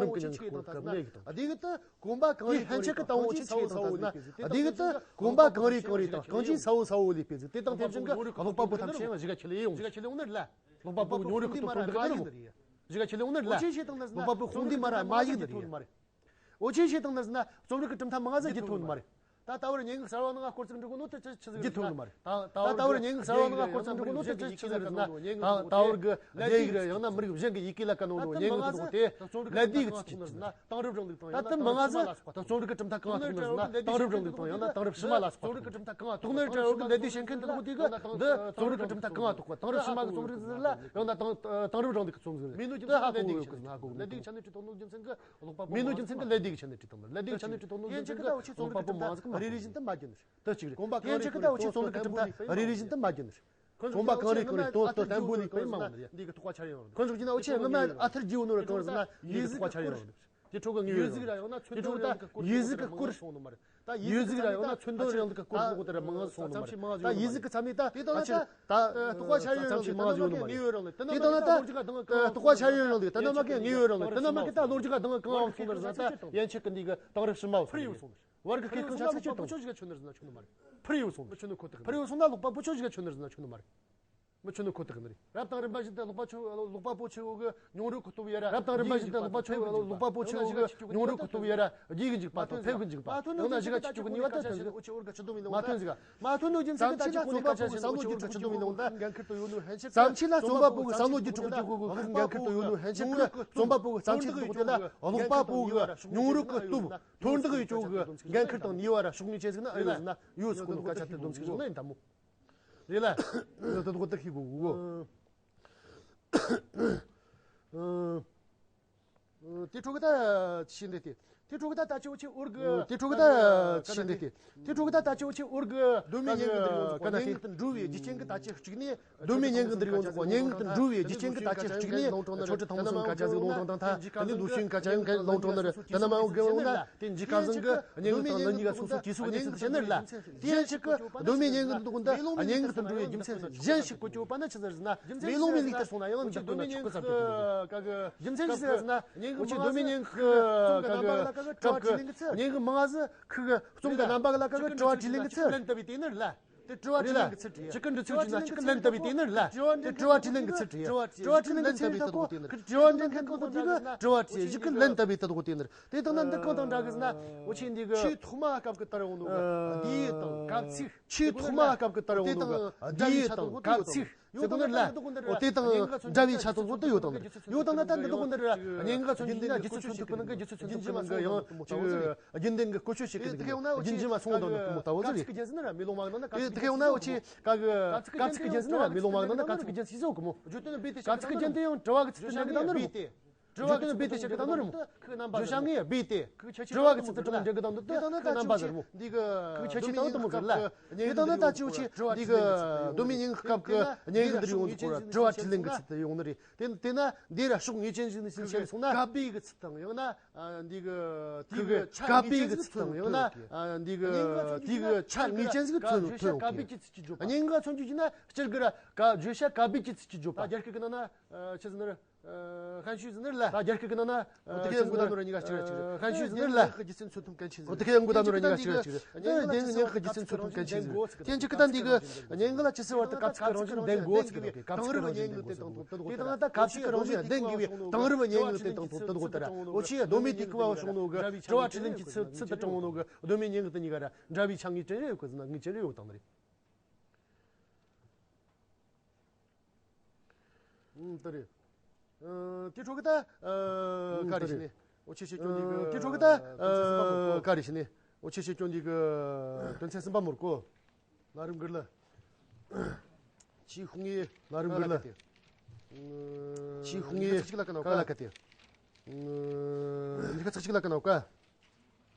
གོང་རིམ་གྱི་ཉམས་ཤིག་དང་ཟེར་ན། སྡེ་ཁུལ་དུ་གོམ་པ་གང་རེ་གང་རེ་དང་། གང་ཅིའི་ཚ་བོ་ཚ་བོ་ལས་སྤེལ་ཟིག། སྡེ་ཁུལ་དུ་གོམ་པ་གང་རེ་གང་རེ་དང་། གང་ཅིའི་ཚ་བོ་ཚ་བོ་ལས་སྤེལ་ཟིག། དེ་དང་དེ་བཞིན་གྱི་ཀློག་པ་པོ་ཐམས་ཅད་ཡང་གཞིས་ཀ་ཆེ་ལ་ཡོང་། གཞིས་ཀ་ཆེ་ལ་ཡོང་ནི་རེད་ལ། ཀློག་པ་པོ་ཉུང་རིགས་ཀྱི་ཐོབ་ཐང་འདི་ག་རེད་མོ། གཞིས་ཀ་ཆེ་ལ་ཡོང་ནི་རེད་ལ། ཀློག་པ་པོའི་དཔུང་སྡེ་མ་ར་མ་ཡིག་འདི་རེད། འོ་ཆེ་ཤེས་དང་ནི་ཟེར་ན་རྩོམ་རིག་གི་གྲུབ་མཐའ་མང་ཟིག་བརྒྱུད་ཐུབ་ནི་མ་རེད། ད་ད་བར་སྙན་ངག་གསར་བ་ནང་སྐོར་ཚིག་འབྲི་གོ་ནོ་དེ་ཆི་ཆི་ཟིག་རེད་ཟེར་ན། ད་ད་བར་སྙན་ངག་གསར་བ་ནང་སྐོར་ཚིག་འབྲི་གོ་ནོ་དེ་ཆི་ཆི་ཟིག་རེད་ཟེར་ན། ད་ད་བར་གི་ལས་ཡིག་རེད། ཡང་ན་མི་རིགས་གཞན་གྱི་ཡི་གེ་ལ་བཀོད་ནོ་ནོ་སྙན་ངག་དེ་དག་དེ་ལད་ཟློས་གི་ཚིག་ཆི་ཟིག་རེད་ཟེར་ན། དེང་རབས་རིང་ལུགས་དང་ཡང་ན་དེང་རབས་ཕྱི་མ་ལ་སོགས་པ་དང་། རྩོམ་རིག་གི་གྲུབ་མཐའ་གང་ཐོག་ནི་ཟེར་ན། དེང་རབས་རིང་ལུགས་དང་ཡང་ན་དེང་རབས་ཕྱི་མ་ལ་སོགས་པ་དང་། ཐོག་ནས་བྲལ་བ་གི་ལད་ཟློས་བྱེད་མཁན་དེ་དག་དེ་གི་འདི་རྩོམ་རིག་གི་གྲུབ་མཐའ་གང་ཐོག་པ། དེང་རབས་ཕྱི་མ་གི་རྩོམ་རིག་ཟེར་ལ་ཡང་ན་དེང་དེང་རབས་རིང་ལུགས་ཀྱི་རྩོམ་རིག་ཟེར། མི་ནུ་རྒྱུ་མཚན་ལད་ཟློས་གི་ཆ་ནས་བྲིས་བཏང་ནོ་རྒྱུ་མཚན་གི་ཀློག་པ་པོ་མི་ནུ་རྒྱུ་མཚན་གི་ལད་ཟློས་གི་ཆ་ནས་བྲིས་བཏང་ནོ། ལད་ཟློས་གི་ཆ་ནས་བྲིས་བཏང་ནོ་རྒྱུ་མཚན་གི་ཀློག་པ་པོ་མང་ཟིག་མ་རེད། རེ་རེ་བཞིན་དུ་མ་བརྒྱུད་ནི་རེད། དེ་གཅིག་རེད། གོམ་པ་གང་རེ་ཡིན་ཆི་ཁི་ད་འུ་ཆི་རྩོམ་རིག་གི་གྲུབ་མཐའ་རེ་རེ་བཞིན་དུ་མ་བརྒྱུད་ནི་རེད། གོམ་པ་གང་རེ་གང་རེ་དོན་དོན་བརྟན་པོ་ནས་སྤེལ་མ་འོང་ནི་རེད། འདི་གི་ཐོག་ཆ་ཡང་རེད། ཁོ་ཚོ་གིས་ན་འུ་ཆི་སྔོན་མ་ཨ་ཐུར་རྒྱས་ནོ་ར་གང་རེད་ཟེར་ན། ཡིག་གཟུགས་ཀྱི་སྐོར་དེ་ཁྲོད་ཀྱི་ངེས་ཡོད་རང་རེད། དེ་ཁྲོད་ཀྱི་ཡིག་གཟུགས་ར་ཡང་ན་ཚོན་དོན་རིང་ལུགས་ཀྱི་སྐོར་ཡིག་གཟུགས་ཀྱི་སྐོར་སོང་ནི་མ་རེད། ད་ཡིག་གཟུགས་ར་ཡང་ན་ཚོན་དོན་རིང་ལུགས་ཀྱི་སྐོར་ལོག་དེ་ར་མང་ང་སོང་ནི་མ་རེད། ད་ཡིག་གཟུགས་ཀྱི་ཚབ་ནས་ད་ད་ཆི་ད་རྟོགས་པ་ཆ་ཡོད་རང་ལུགས་ད་ནི་མ་གི་ངེས་ཡོད་རང་ལུགས། དེ་ནི་མ་གི་རྟོགས་པ་ཆ་ཡོད་རང་ལུགས་ད་ནི་མ་གི་ངེས་ཡོད་རང་ལུགས། དེ་ནི་མ་གི་ད་ལོ་རྒྱུས་ཀ་དང་གང་འོང་སོང་ནི་རེད་ཟེར་ན། ད་ཡན་ཆད་ཀྱི་འདི་གི་དེང་རབས་ཕྱི་མ་བ་སོང་ནི་རེད། བར་གི་སྐད་ཁང་ཆ་ཚིག་ཆོད་དང་། ཆོད་ཞིག་ཆོད་ནི་རེད་ཟེར་ན་ཆོད་ནི་མ་རེད། ཕུར་ཡོད་སོང་ནི། ཕུར་ཡོད་སོང་ན་ཀློག་པ་པོ་ཆོད་ཞིག་ཆོད་ནི་རེད་ཟེར་ན་ཆོད་ནི་མ་རེད། མི་ཆོད་ནི་ཁོ་ཐག་ནི་རེད། རབ་དང་རིམ་པ་བཞིན་དུ་ཀློག་པ་ཆོད། ཀློག་པ་པོ་ཆོས་འོག་གི་མྱོང་རོལ་གྱི་སྟོབས་ཡོད་ར། རབ་དང་རིམ་པ་བཞིན་དུ་ཀློག་པ་ཆོས་འོག་གི་མྱོང་རོལ་གྱི་སྟོབས་ཡོད་ར། རྒྱས་ཀྱི་འཇུག་པ་དང་འཕེལ་གྱི་འཇུག་པ། ཡང་ན་གཞི་ག་ཆུ་སྐྱོག་གི་ནུས་པ་དེ་ཐོན་ཟིག་མ་ཐོན་ཟིག་མ་ཐོན་ཟིག་མ་ཐོན་ནོ་རྒྱུ་མཚན་གྱི་ད་ཆི་ཁོ་ནི་ཀ་ཆ་ཆེན་འོ་ཆི་འོར་ག་ཆུ་དུམ་ཡིན་ནོ་ད་འགན་ཁུར་དུ་ཡོད་ནོ་ཧན་ཆེ། བསམ་ཆེ་ལ་རྩོམ་པ་པོ་གི་བསམ་བློ་བརྒྱུད་འཕྲོ་གི་འཇུག་གོ་གི་འགན་ཁུར་དུ་ཡོད་ནོ་ཧན་ཆེ་གི། རྩོམ་པ་པོ་གི་བསམ་ཆེ་གི་དེ་ལ་ཀློག་པ་པོ་གི་མྱོང་རོལ་གྱི་སྟོབས་ཐོར་འདེགས་ཡོད་ཆོག་གི་འགན་ཁུར་དང་ནུས་པ་ར་ཤུགས་ནུས་ཅན་ཟིག་ན་ཨེ་ཡོད་ཟིག་ན་ཡོད་ཟིག་གོ་ནོ་ཀ་ཆ་དེ་སྡོམ་ཟིག་ཟིག་ན་ཡིན་ད་མོ། རེད་ལ། ད་དུ་ད་ཤི་གོ་གོ། དེ་ཕྲུ་གུ་ད་ཤི་འདི་དེ། དེ་ཕྲུ་གུ་ད་ད་ཅི་འོ་ཆི་འོར་གི། དེ་ཕྲུ་གུ་ད་ཤི་འདི་དེ། དེ་ཕྲུ་གུ་ད་ད་ཅི་འོ་ཆི་འོར་གི། གདོད་མའི་སྙན་ངག་འདི་ཡོང་ཚོགས་སྙན་ངག་ཏུ་འགྲོ་བའི་རྒྱུ་རྐྱེན་གི་ད་ཅི་གཅིག་ནས། གདོད་མའི་སྙན་ངག་འདི་ཡོང་ཚོགས་སྙན་ངག་ཏུ་འགྲོ་བའི་རྒྱུ་རྐྱེན་གི་ད་ཅི་གཅིག་ནས། ཆོས་ཁྲིད་ཐང་མ་སོང་ཀ་ཆ་ཟིག་ལོང་དྲང་དང་ཐ། དེ་ནི་འདུག་ཤིང་ཀ་ཆ་ཡང་ལོང་དྲང་ནི་རེད། དེ་ན་མ་འོང་གི་འོང་ན། དེ་འཇིགས་སྐར་བཟང་གི་སྙན་ངག་དང་འདི་གཉིས་ཀ་སོ་སོ་སྐྱེ་སོ་གི་གནས་ཚུལ་དེ་བཤད་ནི་རེད་ལ། དེ་ཡང་གཅིག་གི་གདོད་མའི་སྙན་ངག་འདུག་འདི་སྙན་ངག་ཏུ་འགྲོ་བའི་རྒྱུ་མཚན་གཞན་ཞིག་གོ་ཆོད་པ་ན་ཆི་ཟེར་ཟེར་ན། མེ་ལོང་མེ་ལིག་ལྟར་སོང་ན་ཡང་འཇིག་རྟེན་ན་ཆོག་གི་བསམ་གྱི་འདུག་གི། རྒྱུ་མཚན་ཅི་ཟེར་ཟེར་ན། སྙན་ངག་ཅིག་གདོད་མའི་སྙན་ངག་གི་སྐབས་ཀྱི་སྙན་ངག་མང་ཟིག་གི་རྩོམ་གྱི་རྣམ་པ་གི་ལ་ཀ་གི་དྲི་བ་དྲིས་ལན་གྱི་ཚུལ། ལན་བཏབ་པའི་དེ་ནི་རེད་ལ། དེ་དྲི་བ་དྲིས་ལན་གྱི་ཚུལ་བྲིས། གཅིག་གི་འདྲི་ཚུལ་བྲིས་ན་གཅིག་གི་ལན་བཏབ་པའི་དེ་ནི་རེད་ལ། དེ་དྲི་བ་དྲིས་ལན་གྱི་ཚུལ་བྲིས། དྲི་བ་དྲིས་ལན་གྱི་ཚུལ་བྲིས་ད་གོ། དྲི་བ་དྲིས་ལན་མཁན་གང་དང་དེ་གི་དྲི་བ་དྲིས་གཅིག་གི་ལན་བཏབ་པའི་ད་གོ་དེ་ནི་རེད། དེ་དང་ན་འདི་གང་དང་འདྲ་གི་ཟེར་ན། འུ་ཆེ་འདི་གི་ཆེས་ཐོག་མ་སྐབས་ཀྱི་ལྟར་ཡོང་ནོ་གི་འདི་དང་གབ་ཚིག་ཆེས་ཐོག་མ་སྐབས་ཀྱི་ལྟར་ཡོང་ནོ་གི་འདི་དང་གབ་ཚིག་ཟེར་གོ་ནི་རེད་ལ། འོ་དེ་དང་འདྲ་བའི་ཆ་ཚང་ཚོ་དེ་ཡོད་དང་འདི་ཡོད་དང་ན་ད་འདི་དགོན་འདི་ར་སྙན་ངག་ཚོ་འདི་ན་རྒྱུ་ཚུལ་མཚོན་ཐུབ་པ་ནང་གི་རྒྱུ་ཚུལ་མཚོན་ཐུབ་པ་ནང་གི་ཡང་ཅིག་རྒྱུན་ལྡན་གྱི་བཀོལ་སྤྱོད་བྱེད་ཀྱི་འདུག་རྒྱུན་འཇིན་མ་སོང་དང་ནི་ཀུ་མོ་ལྟ་བུ་ཟིག་རེད། དེ་དེ་ཡང་ན་འུ་ཆེ་ག་གི་གབ་ཚིག་གི་རྒྱན་ཟེར་ན་ར་མེ་ལོང་མ་གི་ནང་ན་གབ་ཚིག་གི་རྒྱན་ཟེར་ཟེར་གོ་མོ། གབ་ཚིག་གི་རྒྱན་དེ་ཡང་དྲི་བ་གི་ཚིག་ཏུ་འདྲ་གི་དང་ནི་རེད་མོ། བརྗོད་དོན་སྦས་ཏེ་བཤད་གི་དང་ནི་རེད་མོ། བརྗོད་བྱ་ངས་སྦས་ཏེ། དྲི་བ་གི་ཚིག་ཏུ་དྲངས་འགྲིག་གི་དང་ནི་དེ་རྣམ་པ་ཟེར་མོ། འདི་གི་ཁྱད་ཆོས་དང་དུ་མོ་ཟེར་ལ། དེ་དང་ནི་ད་ཅི་འུ་ཆེ་འདི་གི་གདོད་མའི་སྙན་ངག་སྐབས་ཀྱི་སྙན་ངག་འདིར་ཡོང་དུས་སྐོར་དྲི་བ་དྲིས་ལན་གི་ཚིག་ཏུ་ཡོང་ནི་རེད། དེ་དེ་ན་འདི་ར་ཕྱོགས་ངེས་ཅན་ཞིག་ནས་ཕྱིན་སོང་ན། གབ་སྦས་གི་ཚིག་དང་ཡང་ན་འདི་གི་དེ་གི་གབ་སྦས་གི་ཚིག་དང་ཡང་ན་འདི་གི་དེ་གི་ཆ་ངེས་ཅན་ཞིག་ཐོན་ཐོན་ཡོང་གི། སྙན་ངག་མཚོན་རྒྱུ་ཡིན་ན་སྤྱིར་གི་ར་བརྗོད་བྱ་གབ་སྦས་ཀྱི་ཚིག་གི་བརྗོད་པ། རྒྱ་སྐད་ཀྱི་ནང་ན་ཆི་ཟེར་ན་ར། ཧན་ཤུས་ཟེར་ནི་རེད་ལ། ད་རྒྱ་སྐད་ཀྱི་ནང་ན། དེ་གའི་མགོ་ད་ནོར་གཉིས་ཀ་གཅིག་ར་གཅིག་རེད། ཧན་ཤུས་ཟེར་ནི་རེད་ལ། རྒྱུ་མཚན་མཚོན་ཐུབ་མཁན་ཆེན་ཟེར། དེ་གའི་མགོ་ད་ནོར་གཉིས་ཀ་གཅིག་ར་གཅིག་རེད། དེ་ནི་སྙན་ངག་གི་རྒྱུ་མཚན་མཚོན་ཐུབ་མཁན་ཆེན་ཟེར། དེ་གཅིག་གི་ད་འདི་གི་སྙན་ངག་ལ་ཇི་སྲིད་བར་དུ་གབ་ཚིག་གི་རང་བཞིན་ལྡན་དགོས་ཟེར་གི། གབ་ཚིག་གི་རང་བཞིན་ལྡན་དགོས་ཟེར། དེ་དང་ད་གབ་ཚིག་གི་རང་བཞིན་ལྡན་དགོས་པའི་དེང་རབས་སྙན་ངག་དེ་དང་དུ་དེ་དགོས་ད་ར། འུ་ཆེ་གདོད་མའི་དུས་སྐབས་བ་བྱུང་ནོ་གི་དྲི་བ་དྲིས་ལན་གྱི་ཚུལ་ཚུལ་དུ་དྲངས་ནོ་གི་གདོད་མའི་སྙན་ངག་དེ་གཉིས་ཀ་ར་འདྲ་བའི་ཆ་ངེས་ཅན་རེ་ཡོད་གི་ཟེར་ན་ངེས་ཅན་རེ་ཡོད་དང་ནི་རེད། ཨང་། དེ་རེད། ཨ། དེ་ཕྲོ་གི་ད། ཨ། ག་རེ་ཞིག་ནི། འོ་ཆེ་ཆེ་སྐྱོན་འདི་གི། དེ་ཕྲོ་གི་ད། ཨ། ག་རེ་ཞིག་ནི། འོ་ཆེ་ཆེ་སྐྱོན་འདི་གི། དོན་ཚན་གསུམ་པ་མོར་གོ། ན་རིམ་གུར་ལ། ཆི་ཧུང་ངི། ན་རིམ་གུར་ལ། ཆི་ཧུང་ངི། ཁ་ལ་ཁ་ཏེ། འདི་ཁ་ཚིག་གཅིག་ལ་ཀ་ནོ་ཀ།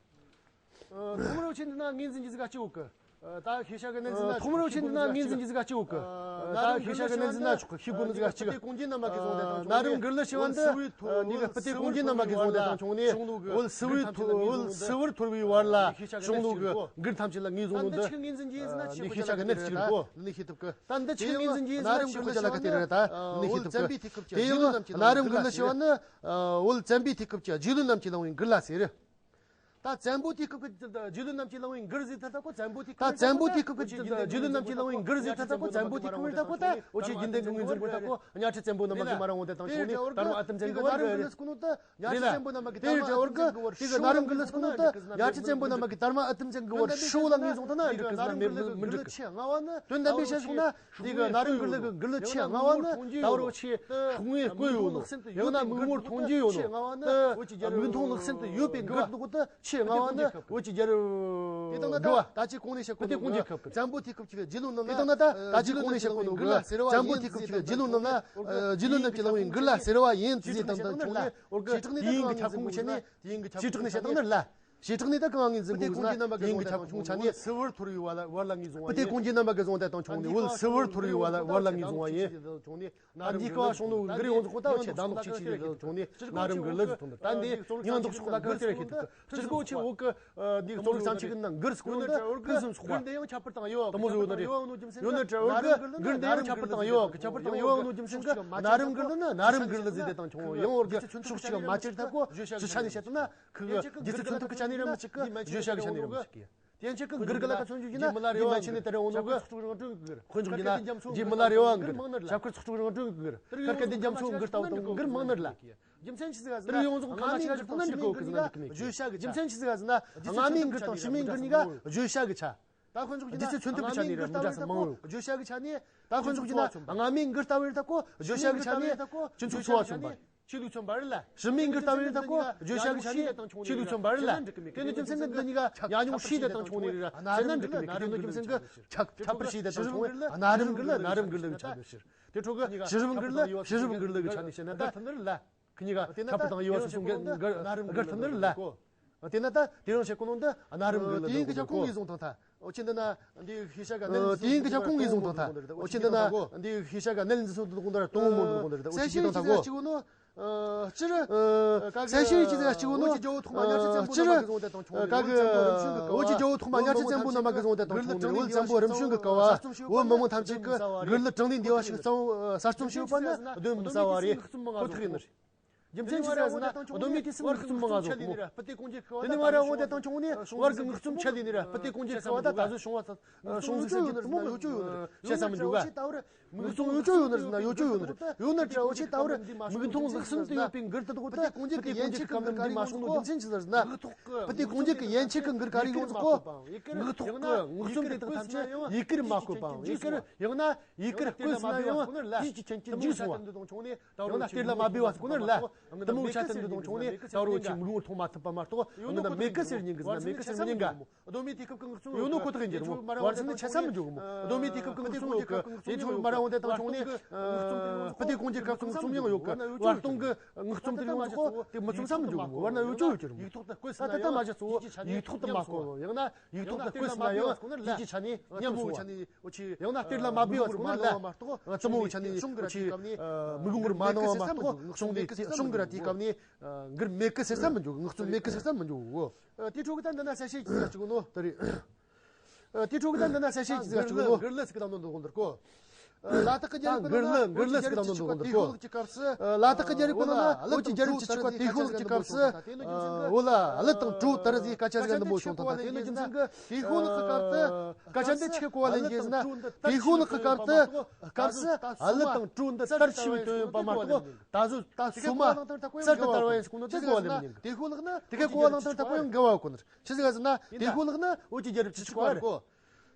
ཐོག་མར་འུ་ཆེ་འདི་ན་ངོས་འཛིན་གྱི་ཟིག་ག་ཅི་འོག་གི། ད་ཤེས་བྱ་གི་གནས་ཚུལ་ན། ཐོག་མར་འུ་ཆེ་འདི་ན་ངོས་འཛིན་གྱི་ཟིག་ག་ཅི་འོག་གི། ད་ཤེས་བྱ་གི་གནས་ཚུལ་ན་ཆོག་གི། ཤེས་དགོས་ནི་ཟིག་ག་ཅི་གི། ན་རིམ་གུར་ལ་ཞེས་པ་འདི། འདི་གི་སྤུ་ཏི་ཀོང་ཇི་ན་མ་གི་བཟུང་སྟེ་དང་བྱུང་ནས། འོལ་སི་བུའི་འོལ་སི་བུར་འཐོར་བའི་བར་ལ་བྱུང་ནོ་གི་གུར་ཐམས་ཅད་ལ་ངོས་བཟུང་ནོ་འདི། འདི་ཤེས་བྱ་གི་གནས་ཚུལ་གོ། འདི་ཤེས་ཐུབ་གི། ད་འདི་ཆི་ངོས་འཛིན་གྱི་ཟིག་ན་ཆོག་གི། ལ་ཀ་ཏེ་ར་ད་འདི་ཤེས་ཐུབ་གི། དེ་ཡང་ན་རིམ་གུར་ལ་ཞེས་པ་ནི། འོལ་བཙན་པོའི་དུས་སྐབས་ཀྱི་རྗེ་བློན་རྣམས་ཀྱི་ལམ་གྱི། འོལ་བཙན་པོའི་དུས་སྐབས་ཀྱི་རྗེ་བློན་རྣམས་ཀྱིས་བླངས་པའི་མགུར་ལ་ཟེར། ད་བཙན་པོ་དུས་སྐབས་ཀྱི་རྗེ་བློན་རྣམས་ཀྱིས་བླངས་པའི་མགུར་ཟེར་ཐལ་ད་ཁོ། བཙན་པོ་དུས་ད་སྐབས་བཙན་པོ་དུས་སྐབས་ཀྱི་རྗེ་བློན་རྣམས་ཀྱིས་བླངས་པའི་མགུར་ཟེར་ཐལ་ད་ཁོ། བཙན་པོ་དུས་སྐབས་མི་ད་ཁོ། ད་འུ་ཆོས་རྒྱུན་ལྡན་གྱི་ངོས་འཛིན་དགོས་ད་ཁོ། གཉའ་ཁྲི་བཙན་པོ་རྣམ་པ་གིས་མ་ར་འོངས་ཏེ་དང་ཕྱོགས་ནས་དར་མ་ཨུ་ཏུམ་ཅན་གྱི་བར་གྱི་རེད་ལ། དེ་རེད་ད། འོར་གི་དེ་གི་གནའ་རབས་མགུར་ལ་སོང་ནོ་ད་གཉའ་ཁྲི་བཙན་པོ་རྣམ་པ་གི་དར་མ་ཨུ་ཏུམ་ཅན་གྱི་བར་ཧྲིལ་བོ་ལ་ངོས་བཟུང་ཐལ་ན་འགྲིག་གི་ཟེར་ན་མི་འགྲིག་གི་ཟེར་ན་མི་འགྲིག་གི་ཟེར་ན་མི་འགྲིག་གི། ཆེ་ལྔ་བ་ནི། དོན་དམ་པའི་ཆ་བཞག་ན་འདི་གི་གནའ་རབས་མགུར་ལ་གི་མགུར་ལ་ཆེ་ལྔ་བ་ནི་ད་བར་ཆེ་ཧྲུང་ངེ་བཀོད་ཡོད་ནོ། ཡང་ན་མིག་ངོར་མཐོང་རྒྱུ་ཡོད་ནོ། མིག་མཐོང་ལག་ཟིན་དུ་ཡོད་པའི་མགུར་འདུག་གོ་ད། ཆེ་ལྔ་བ་ནི་བོད་ཀྱི་རྒྱལ་རབས་དེ་དང་ན་ད་ད་ཅི་གོང་ནས་བཤད་གོ་ནོ་གི་བཙན་པོ་དུས་སྐབས་ཀྱི་རྗེ་བློན་རྣམས་ལ། དེ་དང་ན་ད་ད་ཅི་གོང་ནས་བཤད་གོ་ནོ་གི་བཙན་པོ་དུས་སྐབས་ཀྱི་རྗེ་བློན་རྣམས་ལ། རྗེ་བློན་རྣམས་ཀྱིས་བླངས་པའི་མགུར་ལ་ཟེར་བ་ཡིན་ཟེར་དང་དང་ཆུང་ནས་འོར་གི་དེ་ཡིན་གྱི་ཁྱབ་ཁོངས་ཀྱི་ཆ་ནས། བྱེ་བྲག་ནས་བཤད་སྟངས་ནི་ལ། བྱེ་བྲག་ནས་ད་གང་ངེས་འཛིན་དགོས་ན་དེ་ཡིན་གྱི་ཁྱབ་ཁོངས་ཆ་ནས། སིལ་བུར་ཐོར་བའི་བར་ལ་ངེས་བཟུང་བ་ཡིན། དཔེ་དེ་གོང་གི་རྣམ་པ་གི་བཟུང་དེ་དང་ཆུང་ནས་འོད་སིལ་བུར་ཐོར་བའི་བར་ལ་བར་ལ་ངེས་བཟུང་བ་ཡིན། ད་འདིའི་སྐབས་བ་སོང་ནོ་གི་མགུར་ཡོངས་རྫོགས་ད་ཆེ་གདམས་ངག་ཆེ་ཆེ་རེད་ཆུང་ནས་གནའ་རབས་མགུར་ལ་ཟེར་ཐོན་པ། ད་འདི་མྱིང་འདོགས་ཆོག་ད་ག་ཅི་རེད་ཤེས་ཐུབ་གི། སྤྱིར་གོ་ཆེ་བོད་གི་འདི་གཙོ་རིག་བརྩམས་ཆོས་ཀྱི་ནང་མགུར་ཟེར་གོ་ནོ་ད་ཕུན་སུམ་ཚོགས་པ་དེ་མོ་ཟིག་ཡོད་ནི་རེད། ཡོད་ནི་ཅི་མ་ཟེར་ན་མགུར་འདི་ཡང་ཁྱད་པར་དང་ཡོད་གི། ཁྱད་པར་དང་ཡོད་ནི་ཅི་མ་ཟེར་ན་གནའ་རབས་མགུར་ལ་ནི་གནའ་རབས་མགུར་ལ་ཟེར་དེ་དང་ཆུང་ཡང་བར་གི་ཕྱོགས་གཅིག་མ་བཅད་ཐབས་གོ་ཕྱི་ཆ་ནས་བཤད་ཐུབ་ན། ཁུ་གི་རྗེ་བཙུན་མཚོན་ཐུབ་ཀྱི་ཆ་ནས་ར་མི་གཅིག་གི། བརྗོད་བྱ་གི་ཆ་ནས་ར་མི་གཅིག་གི། དེ་ཡན་ཆད་ཀྱི་མགུར་གི་ལ་ཁ་མཚོན་རྒྱུ་ཡིན་ན་འདི་མི་ལ་རེ་བ་མན་ཆད་ནས་དེ་རེ་འོང་ནོ་གི། དཔེ་འཇོག་རྒྱུ་ན་འདི་མི་ལ་རེ་བ་མགུར། ཞབས་ཁུར་ཚོགས་དྲུག་རང་གྲོལ་གི་མགུར། ཁར་ཁ་འདི་རྒྱ་མཚོ་མགུར་ལྟ་བུ་དང་མགུར་མང་ནི་རེད་ལ། རྒྱུ་མཚན་ཅི་ཟིག་ཟེར་ན་དེ་རིང་ཡོངས་རྫོགས་སྔ་མའི་མགུར་དང་ཕྱི་མའི་མགུར་གཉིས་ཀ་བརྗོད་བྱ་གི་ཆ་ནས། རྒྱུ་མཚན་ཅི་ཟིག་ཟེར་ན་སྔ་མའི་མགུར་དང་ཕྱི་མའི་མགུར་གཉིས་ཀ་བརྗོད་བྱ་གི་ཆ། ད་དཔེ་འཇོག་རྒྱུ་ན་རྗེ་བཙུན་མཚོན་ཐུབ་ཀྱི་ཆ་ནས་ར་མི་འདྲ་ས་མང་ཡོད། བརྗོད་བྱ་གི་ཆ་ནས། ད་དཔེ་འཇོག་རྒྱུ་ན་སྔ་མའི་མགུར་ལྟ་བུ་ཡིན་ད་ཁོ་བརྗོད་བྱ་གི་ཆ་ནས་སྤྱི་ཚོགས་འཚོ་བ་མཚོན་པ། ཆོས་ལུགས་མཚོན་པ་རེད་ལ། ཕྱི་མའི་མགུར་ལྟ་བུ་ཡིན་ད་ཁོ་བརྗོད་བྱ་གི་ཆ་ནས་ཆོས་ལུགས་མཚོན་པ་རེད་ལ། དེ་ནི་རྒྱུ་མཚན་གྱི་འདི་གཉིས་ཀ་ཉམས་མྱོང་ཧྲིལ་དེ་དང་ཆུང་ནས་རེད་ར་ཟེར་ན་འགྲིག་གི་མེད་གི། དེ་ནི་རྒྱུ་མཚན་གྱི་ཁྱད་ཁྱད་པར་ཧྲིལ་དེ་དང་ཆུང་བས་གནའ་རབས་མགུར་ལ་གནའ་རབས་མགུར་ལ་གི་ཆ་ནས་ཕྱིར། དེ་འཕྲོ་གི་ཕྱི་རབས་མགུར་ལ་ཕྱི་རབས་མགུར་ལ་གི་ཆ་ནས་བཤད་ན་ད་ཐུབ་ནི་རེད་ལ། ཁི་གཉིས་ཀ་ཁྱད་པར་དང་དབྱེ་བ་ཕྱེ་སོང་གི་འགལ་འགལ་ཐུབ་ནི་རེད་ལ། དེ་ན་ད་དེ་རིང་བཤད་གོ་ནོ་འདི་གནའ་རབས་མགུར་ལ་དེ་ཡིན་གི་ཁྱབ་ཁོངས་ངེས་བཟུང་དང་ཐ། འོ་ཆེ་འདི་ན་འདི་ཤེས་བྱ་ག་གནད་ལ་འཛིན་སོང་འདུག་གོ་འདི་རེད། འོ་ཆེ་འདི་ན་འདི་ཤེས་བྱ་ག་གནད་ལ་འཛིན་སོང་འདུག་གོ་འདི་རེད། འོ་ཆེ་ཅི་དང་ཐ་གོ། སྤྱིར་གསལ་བཤད་ཅི་ཟེར་གཅིག་གོ་ནོ། སྤྱིར་ག་གི་འོ་ཅི་རྒྱལ་པོ་ཐོག་མ་གཉའ་ཁྲི་བཙན་པོ་རྣམ་པ་གི་བཟུང་དེ་དང་ཆུང་ནས་འོལ་བཙན་པོ་རིམ་བྱོན་གི་སྐབས་བ། འོལ་བཙན་པོ་རིམ་བྱོན་གི་སྐབས་བ། འོལ་མི་མང་ཐམས་ཅད་ཀྱི་མགུར་ལ་དྲང་བདེན་འདུས་པ་ཞིག་གསར་རྩོམ་བྱས་ཡོད་པ་ནི་གདོན་མི་ཟ་བ་རེད། ཁོ་ཐག་ཡིན་ནི་རེད། རྒྱུ་མཚན་ཅི་ཟེར་ཟེར་ན་གདོད་མའི་དུས་སུ་མགུར་རྩོམ་མང་ང་བཟོ་གི་མོ། དེ་ནས་མ་ར་འོང་དེ་དང་ཆུང་ནས་བར་གི་ངག་རྩོམ་ཆད་ལས་ནི་ར་བུ་དེ་གོང་ཇེ་ཁ་བ་ད་ད་གཟོད་བྱུང་བ་ཚ་བྱུང་ཟིག་ཟེར་གྱི་དུ་མོ་ཡོད་ཅོ་ཡོད་ནི་རེད། བཤད་ས་མི་འཇུག་ག་མགུར་རྩོམ་ཡོད་ཅོ་ཡོད་ནི་རེད་ཟེར་ན་ཡོད་ཅོ་ཡོད་ནི་རེད། ཡོད་ནི་རེད། འོ་ཆེ་ད་བར་མིག་མཐོང་ལག་ཟིན་དུ་ཡོད་པའི་མགུར་དེ་དག་ད་བུ་དེ་གོང་ཇེ་གི་ཡན་ཆད་ཀྱི་མགུར་ག་རེ་ཡོང་ཟིག་གོ། རྒྱུ་མཚན་ཅི་ཟེར་ཟེར་ན་བུ་དེ་གོང་ཇེ་གི་ཡན་ཆད་ཀྱི་མགུར་ག་རེ་ཡོང་ཟིག་གོ། ངག་ཐོག་གི་ངག་རྩོམ་དེ་དག་ཐམས་ཅད་ཡི་གེར་མ་བཀོད་པའམ་ཡི་གེར་ཡང་ན་ཡི་གེར་བཀོད་ཟིན་ན་ཡང་ཡིད་ཀྱི་མཁྱེན་རྐྱེན་འཇིག་སོང་བ། ཡང་ན་གཏེར་ལ་མ་སྦས་པ་ཟེར་གོ་ནི་ལ། དེ་མོ་ཆ་ཚང་འདི་དང་ཆུང་ནས་ད་རུང་ཆེས་མིག་ངོར་མཐོང་མ་ཐུབ་པ་མ་གཏོགས་ཡང་ན་མེད་གི་ཟེར་ཉན་གི་ཟེར་ན་མེད་གི་ཟེར་མི་ཉན་ག་གདོད་མའི་དུས་སྐབས་ཀྱི་ངག་རྩོམ་ཡོད་ནོ་ཁོ་ཐག་ཡིན་གྱི་རེད་མོ། བར་ཚིག་ནི་ཆ་ཚང་མི་འཇོག་གི་མོ། གདོད་མའི་དུས་སྐབས་ཀྱི་ངག་རྩོམ་ཡོད་གི། དེ་ཚོ་མ་ར་འོང་དེ་དང་ཆུང་ནས་བུ་དེ་གོང་ཇེ་གི་ངག་རྩོམ་ཡང་ཡོད་གི། བར་སྟོང་གི་ངག་རྩོམ་དེ་ཡོངས་རྫོགས་དེ་མི་རྩོམ་ས་མི་འཇོག་གི་མོ། བར་ན་ཡོད་ཅོ་ཡོད་ཀྱི་རེད་མོ། ད་ད་ལྟ་མ་བྱས་ཚོ་ཡིག་ཐོག་ཏུ་བཀོད་ཟིན་ན་ཡང་ཡིད་ཀྱི་ཆ་ནས་ཉམས་སོང་བ། ཡང་ན་ཡིག་ཐོག་ཏུ་བཀོད་ཟིན་ན་ཡང་ཡིད་ཀྱི་ཆ་ནས་ཉམས་སོང་བ། ཡང་ན་གཏེར་ལ་མ་སྦས་པ་ཚོ་ན་ལ་བཙུན་མོའི་ཆ་ནས་ཆུང་གི་ར་དེའི་སྐབས་ནས་མིག་ངོར་མ་སྣང་བ་མ་གཏོགས་བྱུང་ནས་ཆུང་གི་ར་དེའི་སྐབས་ནས་མགུར་མེད་གི་ཟེར་ས་མི་འཇོག་གི། ངག་རྩོམ་མེད་གི་ཟེར་ས་མི་འཇོག་གི། དེའི་ཁྲོད་ཀྱི་ད་འདི་ན་གསལ་བཤད་ཅིག་ཅིག་ནོ། ད་རེད། དེའི་ཁྲོད་ཀྱི་ད་འདི་ན་གསལ་བཤད་ཅིག་ཅིག་ནོ། མགུར་ལ་ཟེར་གི་ད་ནོ་འདུག་འདུག་གོ། ལ་དྭགས་ཀྱི་རྒྱལ་རབས་ཀྱི་ནང་ན་འོ་ཅི་རྒྱལ་རབས་བཅུ་གཅིག་པ་དེའི་ཤོད་ཀྱི་སྐབས་སུ། ལ་དྭགས་ཀྱི་རྒྱལ་རབས་ཀྱི་ནང་ན་འོ་ཅི་རྒྱལ་རབས་བཅུ་གཅིག་པ་དེའི་ཤོད་ཀྱི་སྐབས་སུ། འོ་ལ་ཀླུ་དང་གྲོ་དར་ཟེར་སྐད་ཆ་ཟེར་འདི་མོ་བྱུང་དང་ད་དེ་ནི་རྒྱུ་མཚན་གྱི་དེའི་ཤོད་ཀྱི་སྐབས་སུ། སྐད་ཆ་འདི་ཆི་གོ་བ་ལེན་གྱི་ཟེར་ན། དེའི་ཤོད་ཀྱི་སྐབས་སུ། སྐབས་སུ་ཀླུ་དང་གྲོ་འདི་དར་ཆེ་བའི་དོན་ཡིན་པ་མ་གཏོགས་ད་གཟོད་ད་སོ་མ་རྩལ་དུ་དར་བ་ཡིན་ཟེར་གོ་ནོ་དེ་གོ་བ་ལེན་མི་ཉན་གི། དེའི་ཤོད་ཀྱི་སྐབས་ནི་དེ་གའི་གོ་བ་ལེན་སྟངས་ད་གོ་ཡང་འགལ་བ་གོ་ནི། ཆི་ཟིག་ཟེར་ན་དེའི་ཤོད་ཀྱི་ནི་འོ་ཅི་རྒྱལ་རབས་བཅུ་གཅིག་པ་རེད། བཅུ་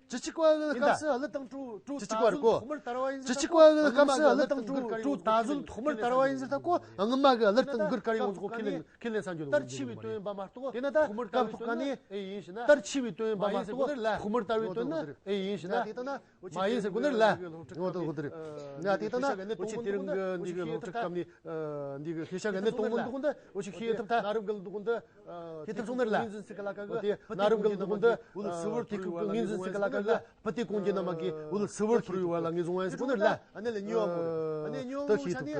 གཅིག་པ་གི་སྐབས་སུ་ཀླུ་དང་གྲོ་གྲོ་བཅུ་གཅིག་པ་རེད་གོ། བཅུ་གཅིག་པ་གི་སྐབས་སུ་ཀླུ་དང་གྲོ་གྲོ་ད་གཟོད་ཐོག་མར་དར་བ་ཡིན་ཟེར་ད་གོ། སྔོན་མ་གི་ཀླུ་དང་མགུར་ག་རེ་ཡོང་ཟེར་གོ་ཁས་ལེན་ཁས་ལེན་ས་འཇོག་ལ་དར་ཆེ་བའི་དོན་ཡིན་པ་མ་གཏོགས་དེ་ན་ད་ཐོག་མར་དར་བའི་དོན་ནི་ཨེ་ཡིན་ཞེ་ན། དར་ཆེ་བའི་དོན་ཡིན་པ་མ་གཏོགས་ཐོག་མར་དར་བའི་དོན་ནི་ཨེ་ཡིན་ཞེ་ན། མ་ཡིན་ཟེར་གོ་ནི་ལ། ངོ་ཐོག་གོ་དེ་རེད། ང་དེ་ལྟ་ན་འུ་ཆི་དེ་རིང་གི་འདི་གི་སློབ་ཁྲིད་སྐབས་ནས་འདི་གི་ཤེས་བྱ་གི་གནད་སྟོང་ལོ་འདུག་འདི་འུ་ཆི་ཤེས་ཐུབ་ད། ན་རབས་གི་འདུག་འདི། ཤེས་ཐུབ་སོང་ནི་ལ། ངོས་འཛིན་སི་ཀ་ལ་ཀ་གི་དེ་ན་རབས་གི་འདུག་འདི་འུ་ལ་སི་བར་དེ་ཁུག་གི་ངོས་འཛིན་སི་ཀ་ལ་ཀ་གི་བུ་དེ་གོང་གི་ན་མ་གི་འུ་ལ་སི་བར་ཐུར་ཡོད་བ་ལ་ངོས་བཟུང་བ་ཡིན་ཟེར་གོ་ནི་ལ། ཨ་ནི་ལ་ཉོ་བ་གོ་རེད། ཨ་ནི་ཉོ་བ་ད་ཤེས་ཐུབ་གི།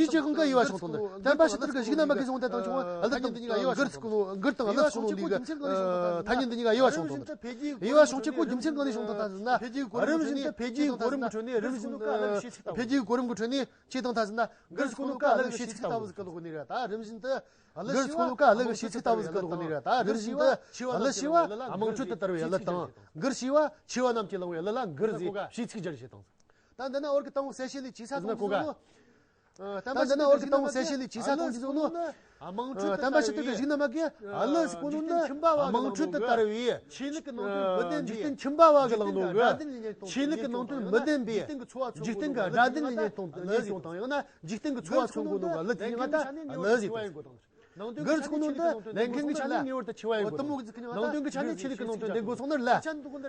དེའི་རྗེས་ཁོང་གི་དབྱེ་བ་བྱུང་སྟངས་དེ། བསྟན་པ་ཞིབ་ཚགས་ཀྱི་གཞུག་ན་མ་གི་གཞུང་དེ་དང་ཆུང་བ་ཨ་ལི་དང་འདི་གཉིས་ཀ་དབྱེ་བ་བྱུང་སྟངས། གུར་དང་ཨ་ལི་ཟེར་གོ་ནོ་འདི་གི་ཐ་སྙད་འདི་གཉིས་ཀ་དབྱེ་བ་བྱུང་སྟངས་དེ། དབྱེ་བ་བྱུང་ཆེ་གོ་རྒྱུ་མཚན་གང་ནས་བྱུང་སྟངས་ད་ཟེར་ན། འཕེལ་རྒྱས་གོ་རིམ་གྱི་ཁྲོད་ནས་རིམ་བཞིན་འཕེལ་རྒྱས་གོ་རིམ་གྱི་ཁྲོད་ནས་རིམ་བཞིན་འཕེལ་རྒྱས་གོ་རིམ་གྱི་ཁྲོད་ནས་ཆེ་དང་ད་ཟེར་ན། གུར་ཟེར་གོ་ནོ་ཀ་ཨ་ལི་གི་ཤེས་ཚིག་ལྟ་བུ་ཟིག་གི་ལོག་ནི་རེད། ད་རིམ་བཞིན་དུ། གུར་ཟེར་གོ་ནོ་ཀ་ཨ་ལི་གི་ཤེས་ཚིག་ལྟ་བུ་ཟིག་གི་ལོག་ནི་རེད། ད་རིམ་བཞིན་དུ་ཨ་ལི་ཞེས་པ་དམངས་ཁྲོད་དུ་དར་བའི་ཨ་ལི་དང་། གུར་ཞེས་པ་ཆེ་བ་རྣམས་ཀྱིས་བླངས་པའི་ཨ་ལི་ལ་གུར་ཟེར་ཤེས་ཚིག་སྦྱར་བྱེད་དང་། ད་འདི་ན་འོར་གི་དང་པོ་གསལ་བྱེད་ལས་ཆེ་ས་གོང་གི་བཟོ་ནོ། ད་འདི་ན་འོར་གི་དང་པོ་གསལ་བྱེད་ལས་ཆེ་ས་གོང་གི་བཟོ་ནོ། དམངས་ཁྲོད་དུ་དར་བའི། བསྟན་པ་ཞིབ་ཚགས་ཀྱི་གཞུག་ན་མ་གི་ཨ་ལི་ཟེར་གོ་ནོ་ནི། དམངས་ཁྲོད་དུ་དར་བའི། ཆོས་ལུགས་ཀྱི་ནང་དོན་མི་ལྡན་པའི། འཇིག་རྟེན་ཁྱིམ་པ་བ་གི་ལང་ནོ་གི། ཆོས་ལུགས་ཀྱི་ནང་དོན་མི་ལྡན་པའི། འཇིག་རྟེན་གྱི་སྒྲ་བདེ་ལ་ཉན་སྟངས་ཉན་སྟངས་དང་། ཡང་ན་འཇིག་རྟེན་གྱི་འཚོ་བ་མཚོན་གོ་ནོ་གི་ཨ་ལི་དེ་ཡིན་ང་ད་ཨ་ལི་ཟེར་དང་། གུར་ཟེར་གོ་ནོ་འདི་ལེན་མཁན་གྱི་ཆ་ནས་ངེས་པར་དུ་ཆེ་བ་ཡིན་དགོས་དང་། ནང་དོན་གྱི་ཆ་ནས་ཆོས་ལུགས་ཀྱི་ནང་དོན་ལྡན་དགོས་སོང་ནི་ལ།